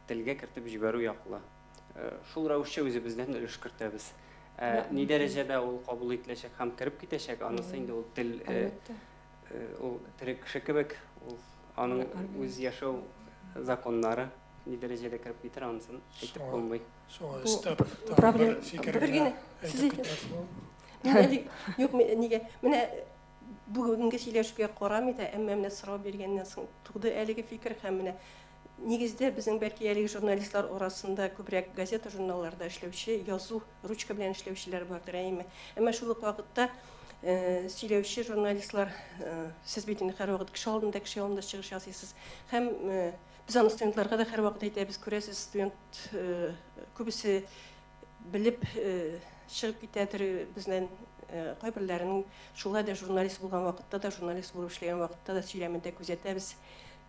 A: телгә кертеп җибәрү яклы. Шул рәвешчә үзебездән өлеш кертәбез. Ни дәрәҗәдә ул кабул ителәчәк һәм кереп китәчәк, анысы инде ул тел, ул тере кеше кебек, ул аның үз яшәү законнары ни дәрәҗәдә кереп китер, анысын әйтеп булмый.
C: Шуңа өстәп, тагын бер фикер генә әйтеп китмәс.
F: Юк, нигә? Менә бүгенге сөйләшүгә карамый да, әмма менә сорау биргәннән соң туды әлеге фикер һәм менә нигездә безнең бәлки әлеге журналистлар арасында күбрәк газета, журналларда эшләүче, язу, ручка белән эшләүчеләр бардыр, әйеме? Әмма шул ук вакытта сөйләүче журналистлар, сез бит инде һәрвакыт кеше алдында, кеше алдында чыгыш ясыйсыз. Һәм без аны студентларга да һәрвакыт әйтәбез, күрәсез, студент күбесе белеп чыгып китәдер безнең кайберләренең шулай да журналист булган вакытта да, журналист булып эшләгән вакытта да сөйләмендә күзәтәбез.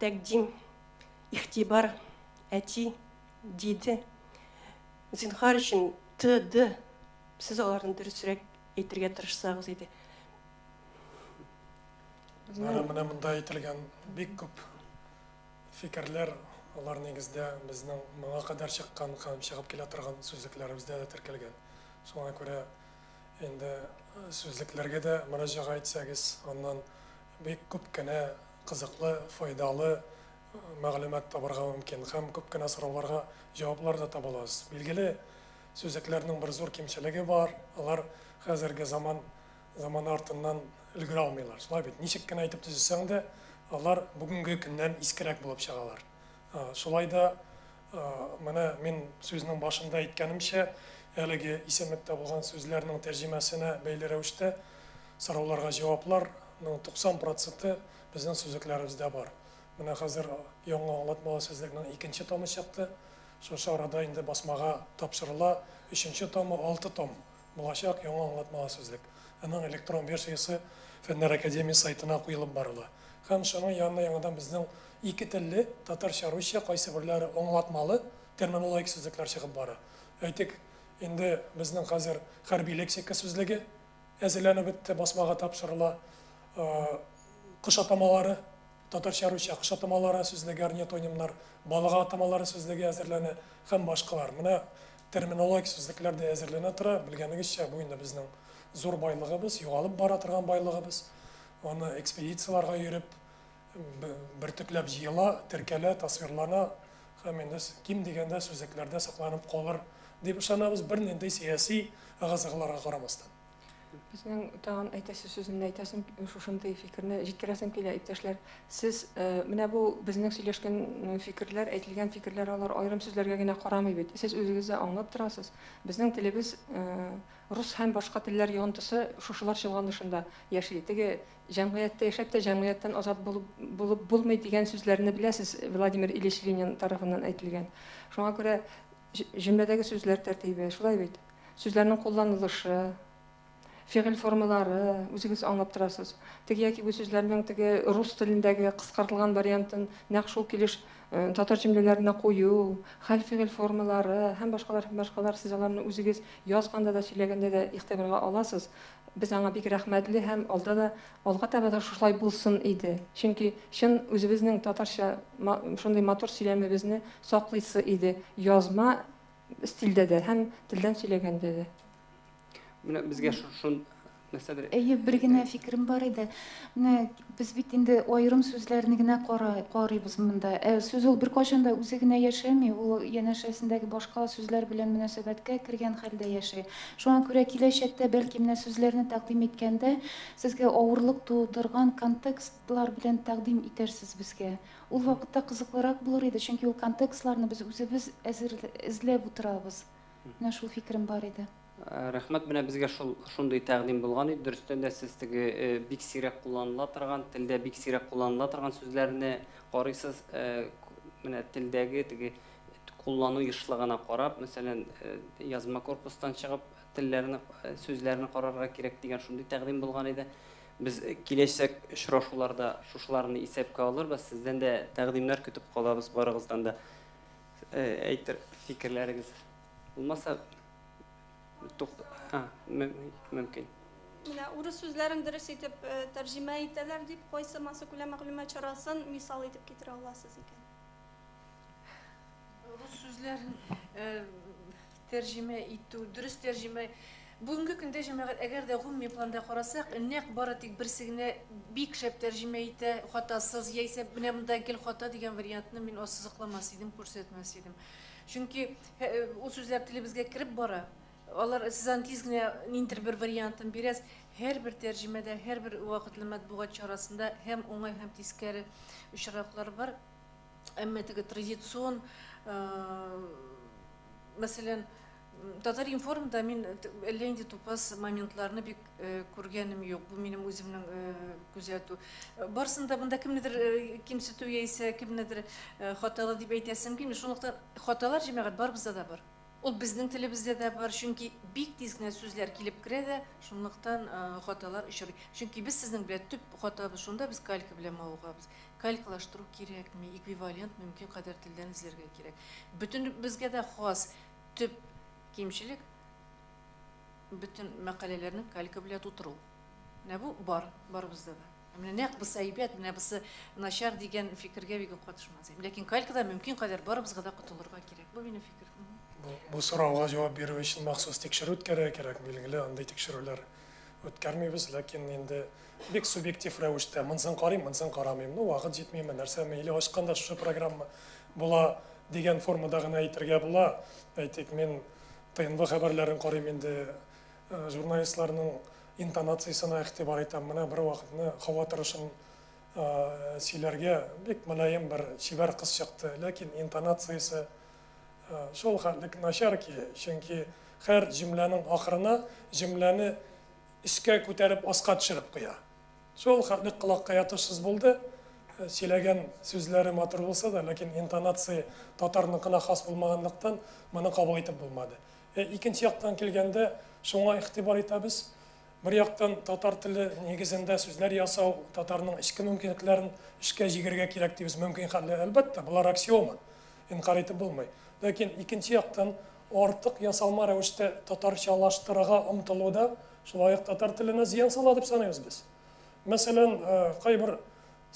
F: Тәкъдим, игътибар, әти, диде. Зинһар өчен т, д. Сез аларны дөресрәк әйтергә тырышсагыз иде.
C: Менә монда әйтелгән бик күп фикерләр, алар нигездә безнең моңа кадәр чыккан һәм чыгып килә торган сүзлекләребездә дә теркәлгән. Шуңа күрә инде сүзлекләргә дә мөрәҗәгать итсәгез, аннан бик күп кенә кызыклы, файдалы мәгълүмат табарга мөмкин һәм күп кенә сорауларга җаваплар да таба аласыз. Билгеле, сүзлекләрнең бер зур кимчелеге бар, алар хәзерге заман артыннан өлгерә алмыйлар. Шулай бит, ничек кенә әйтеп төзесәң дә, алар бүгенге көннән искерәк булып чыгалар. Шулай да менә мин сүзнең башында әйткәнемчә, әлеге исемлектә булган сүзләрнең тәрҗемәсенә бәйле рәвештә сорауларга җавапларның 90% безнең сүзлекләребездә бар. Менә хәзер яңа аңлатмалы сүзлекнең икенче томы чыкты. Шушы арада инде басмага тапшырыла. Өченче томы 6 том булачак яңа аңлатмалы сүзлек. Аның электрон версиясе Фәннәр академиясе сайтына куелып барыла. Һәм шуның янына яңадан безнең ике телле, татарча, русча, кайсы берләре аңлатмалы терминологик сүзлекләр чыгып бара. Әйтик, инде безнең хәзер хәрби лексика сүзлеге әзерләнеп бетте, басмага тапшырыла. Кош атамалары, татарча, русча кош атамалары сүзлеге, орнитонимнар, балык атамалары сүзлеге әзерләнә һәм башкалар. Менә терминологик сүзлекләр дә әзерләнә тора. Белгәнегезчә, бу инде безнең зур байлыгыбыз, югалып бара торган байлыгыбыз. Аны экспедицияләргә йөреп, бөртекләп җыела, теркәлә, тасвирлана һәм инде ким дигәндә сүзлекләрдә сакланып калыр дип ышанабыз, бернинди сәяси ыгы-зыгыларга карамастан.
D: Безнең тагын әйтәсе сүземне әйтәсем, шушындый фикерне җиткерәсем килә, иптәшләр. Сез менә бу безнең сөйләшкән фикерләр, әйтелгән фикерләр алар аерым сүзләргә генә карамый бит. Сез үзегез дә аңлап торасыз. Безнең телебез рус һәм башка телләр йогынтысы шушылар чолганышында яши. Теге җәмгыятьтә яшәп тә җәмгыятьтән азат булып булмый дигән сүзләрне беләсез, Владимир Ильич Ленин тарафыннан әйтелгән. Шуңа күрә җөмләдәге сүзләр тәртибе, шулай бит. Сүзләрнең кулланылышы, фигыль формалары, үзегез аңлап торасыз. Теге яки бу сүзләрнең теге рус телендәге кыскартылган вариантын нәкъ шул килеш татар җөмләләренә кую, хәл фигыль формалары һәм башкалар, һәм башкалар, сез аларны үзегез язганда да, сөйләгәндә дә игътибарга аласыз. Без аңа бик рәхмәтле һәм алда да, алга таба да шулай булсын иде. Чөнки чын үзебезнең татарча шундый матур сөйләмебезне саклыйсы иде язма стильдә дә һәм телдән сөйләгәндә дә.
A: Менә безгә шун нәрсәдер.
H: Әйе, бер генә фикерем бар иде. Менә без бит инде аерым сүзләрне генә карыйбыз монда. Сүз ул беркайчан да үзе генә яшәми, ул янәшәсендәге башка сүзләр белән мөнәсәбәткә кергән хәлдә яши. Шуңа күрә киләчәктә бәлки менә сүзләрне тәкъдим иткәндә сезгә авырлык тудырган контекстлар белән тәкъдим итәрсез безгә. Ул вакытта кызыклырак булыр иде, чөнки ул контекстларны без үзебез әзер эзләп утырабыз. Менә шул фикерем бар иде.
A: Рәхмәт, менә безгә шундый тәкъдим булган иде. Дөрестән дә сез теге бик сирәк кулланыла торган, телдә бик сирәк кулланыла торган сүзләрне карыйсыз, менә телдәге теге куллану ешлыгына карап, мәсәлән, язма корпустан чыгып телләрне, сүзләрне карарга кирәк дигән шундый тәкъдим булган иде. Без киләчәк очрашуларда шушыларны исәпкә алырбыз, сездән дә тәкъдимнәр көтеп калабыз, барыгыздан да әйтер фикерләрегез булмаса, мөмкин.
N: Менә урыс сүзләрен дөрес итеп тәрҗемә итәләр дип, кайсы массакүләм мәгълүмат чарасын мисал итеп китерә аласыз икән?
B: Рус сүзләрен тәрҗемә итү, дөрес тәрҗемә. Бүгенге көндә җәмәгать, әгәр дә гомуми планда карасак, нәкъ бары тик берсе генә бик шәп тәрҗемә итә, хатасыз, яисә менә монда гел хата дигән вариантны мин ассызыкламас идем, күрсәтмәс идем. Чөнки ул сүзләр телебезгә кереп бара. Алар сез аны тиз генә ниндидер бер вариантын бирәсез. Һәрбер тәрҗемәдә, һәрбер вакытлы матбугат чарасында һәм уңай, һәм тискәре очраклар бар. Әмма теге традицион, мәсәлән, Татар-информда мин әллә инде тупас моментларны бик күргәнем юк. Бу минем үземнең күзәтү. Барысында монда кемнедер кимсетү яисә кемнедер хаталы дип әйтәсем килми. Шунлыктан хаталар җәмәгать барыбызда да бар. Ул безнең телебездә дә бар, чөнки бик тиз генә сүзләр килеп керә дә, шунлыктан хаталар очрый. Чөнки без сезнең белән төп хатабыз шунда, без калька белән мавыгабыз. Калькалаштыру кирәкми, эквивалент мөмкин кадәр телдән эзләргә кирәк. Бөтен безгә дә хас төп кимчелек бөтен мәкаләләрне калька белән тутыру. Менә бу бар, барыбызда да. Менә нәкъ бусы әйбәт, менә бусы начар дигән фикергә бик үк катышмас идем. Ләкин калькада мөмкин кадәр барыбызга да котылырга кирәк. Бу минем фикер.
C: Бу сорауга җавап бирү өчен махсус тикшерү үткәрергә кирәк. Билгеле, андый тикшерүләр үткәрмибез, ләкин инде бик субъектив рәвештә монысын карыйм, монысын карамыйм. Ну, вакыт җитмиме, нәрсәме, или ачканда шушы программа була дигән формада гына әйтергә була. Әйтик, мин ТНВ хәбәрләрен карыйм инде, журналистларның интонациясенә игътибар итәм. Менә бер вакытны һава торышын сөйләргә бик мөлаем бер чибәр кыз чыкты, ләкин интонациясе шул хәтлек начар ки, чөнки һәр җөмләнең ахырына җөмләне өскә күтәреп аска төшереп куя. Шул хәтлек колакка ятышсыз булды. Сөйләгән сүзләре матур булса да, ләкин интонация татарныкына хас булмаганлыктан, моны кабул итеп булмады. Икенче яктан килгәндә, шуңа игътибар итәбез. Бер яктан татар теле нигезендә сүзләр ясау, татарның эчке мөмкинлекләрен эшкә җигергә кирәк дибез, мөмкин хәтле, әлбәттә, болар аксиома, инкарь итеп булмый. Ләкин икенче яктан артык ясалма рәвештә татарчалаштырырга омтылу да шулай ук татар теленә зыян сала дип саныйбыз без. Мәсәлән, кайбер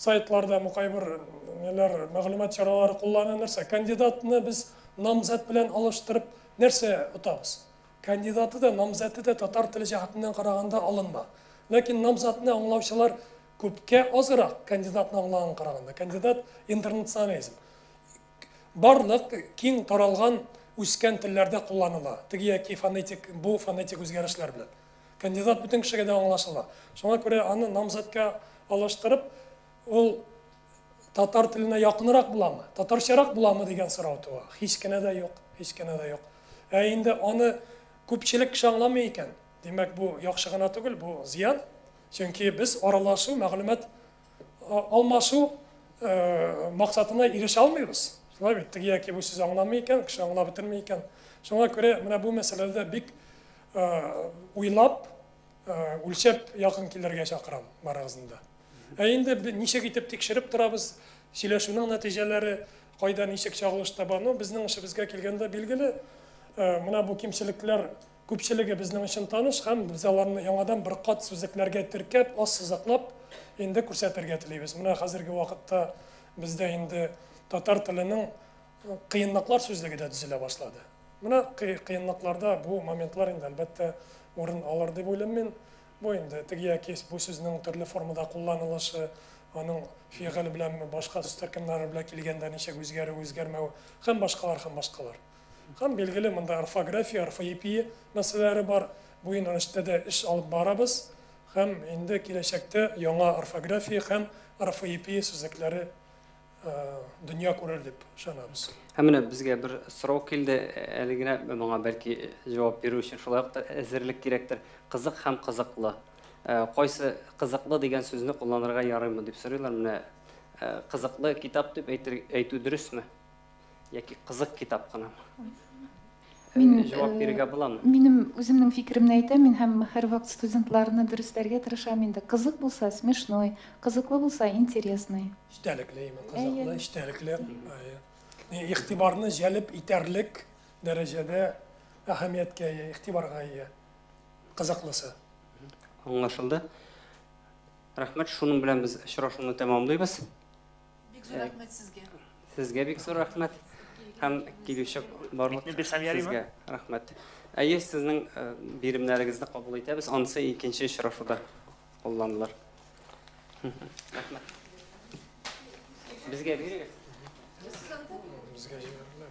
C: сайтларда, кайбер ниләр, мәгълүмат чаралары куллана нәрсә? Кандидатны без намзәт белән алыштырып нәрсә отабыз? Кандидаты да, намзәте дә татар теле җәһәтеннән караганда алынма. Ләкин намзәтне аңлаучылар күпкә азрак кандидатны аңлаган караганда. Кандидат интернационализм. Барлык киң таралган үскән телләрдә кулланыла. Теге яки фонетик, бу фонетик үзгәрешләр белән. Кандидат бөтен кешегә дә аңлашыла. Шуңа күрә аны намзәткә алыштырып, ул татар теленә якынрак буламы, татарчарак буламы дигән сорау туа. Һич кенә дә юк, һич кенә дә юк. Ә инде аны күпчелек кеше аңламый икән, димәк, бу яхшы гына түгел, бу зыян. Чөнки без аралашу, мәгълүмат алмашу максатына ирешә алмыйбыз. Шулай бит, теге яки бу сүз аңламый икән, кеше аңлап бетерми икән. Шуңа күрә менә бу мәсьәләдә бик уйлап, үлчәп якын килергә чакырам барыгызны да. Ә инде ничек итеп тикшереп торабыз, сөйләшүнең нәтиҗәләре кайда ничек чагылыш таба, ну, безнең эшебезгә килгәндә билгеле, менә бу кимчелекләр күпчелеге безнең өчен таныш һәм без аларны яңадан бер кат сүзлекләргә теркәп, ассызыклап инде күрсәтергә телибез. Менә хәзерге вакытта бездә инде татар теленең кыенлыклар сүзлеге дә төзелә башлады. Менә кыенлыкларда бу моментлар инде әлбәттә урын алыр дип уйлыйм мин. Бу инде теге яки бу сүзнең төрле формада кулланылышы, аның фигыль белән башка сүз төркемнәре белән килгәндә ничек үзгәрү, үзгәрмәү һәм башкалар һәм башкалар. Һәм билгеле монда орфография, орфоэпия мәсьәләләре бар. Бу юнәлештә дә эш алып барабыз һәм инде киләчәктә яңа орфография һәм орфоэпия сүзлекләре дөнья күрер дип ышанабыз.
A: Һәм менә безгә бер сорау килде, әле генә моңа бәлки җавап бирү өчен шулай ук та әзерлек кирәктер. Кызык һәм кызыклы. Кайсы кызыклы дигән сүзне кулланырга ярыймы дип сорыйлар. Менә кызыклы китап дип әйтү дөресме? Яки кызык китап кынамы?
H: Мин
A: җавап бирергә буламы?
H: Минем үземнең фикеремне әйтәм, мин һәм һәрвакыт студентларны дөресләргә тырышам инде. Кызык булса смешной, кызыклы булса интересный.
C: Эчтәлекле, кызыклы, эчтәлекле. Игътибарны җәлеп итәрлек дәрәҗәдә әһәмияткә ия, игътибарга ия. Кызыклысы.
A: Аңлашылды. Рәхмәт, шуның белән без очрашуны тәмамлыйбыз.
B: Бик зур рәхмәт сезгә.
A: Сезгә бик зур рәхмәт. Һәм килүче барлык сезгә рәхмәт. Әйе, сезнең биремнәрегезне кабул итәбез. Анысы икенче очрашуда кулланылыр. Рәхмәт. Безгә бирегез.
C: Безгә җибәрделәр.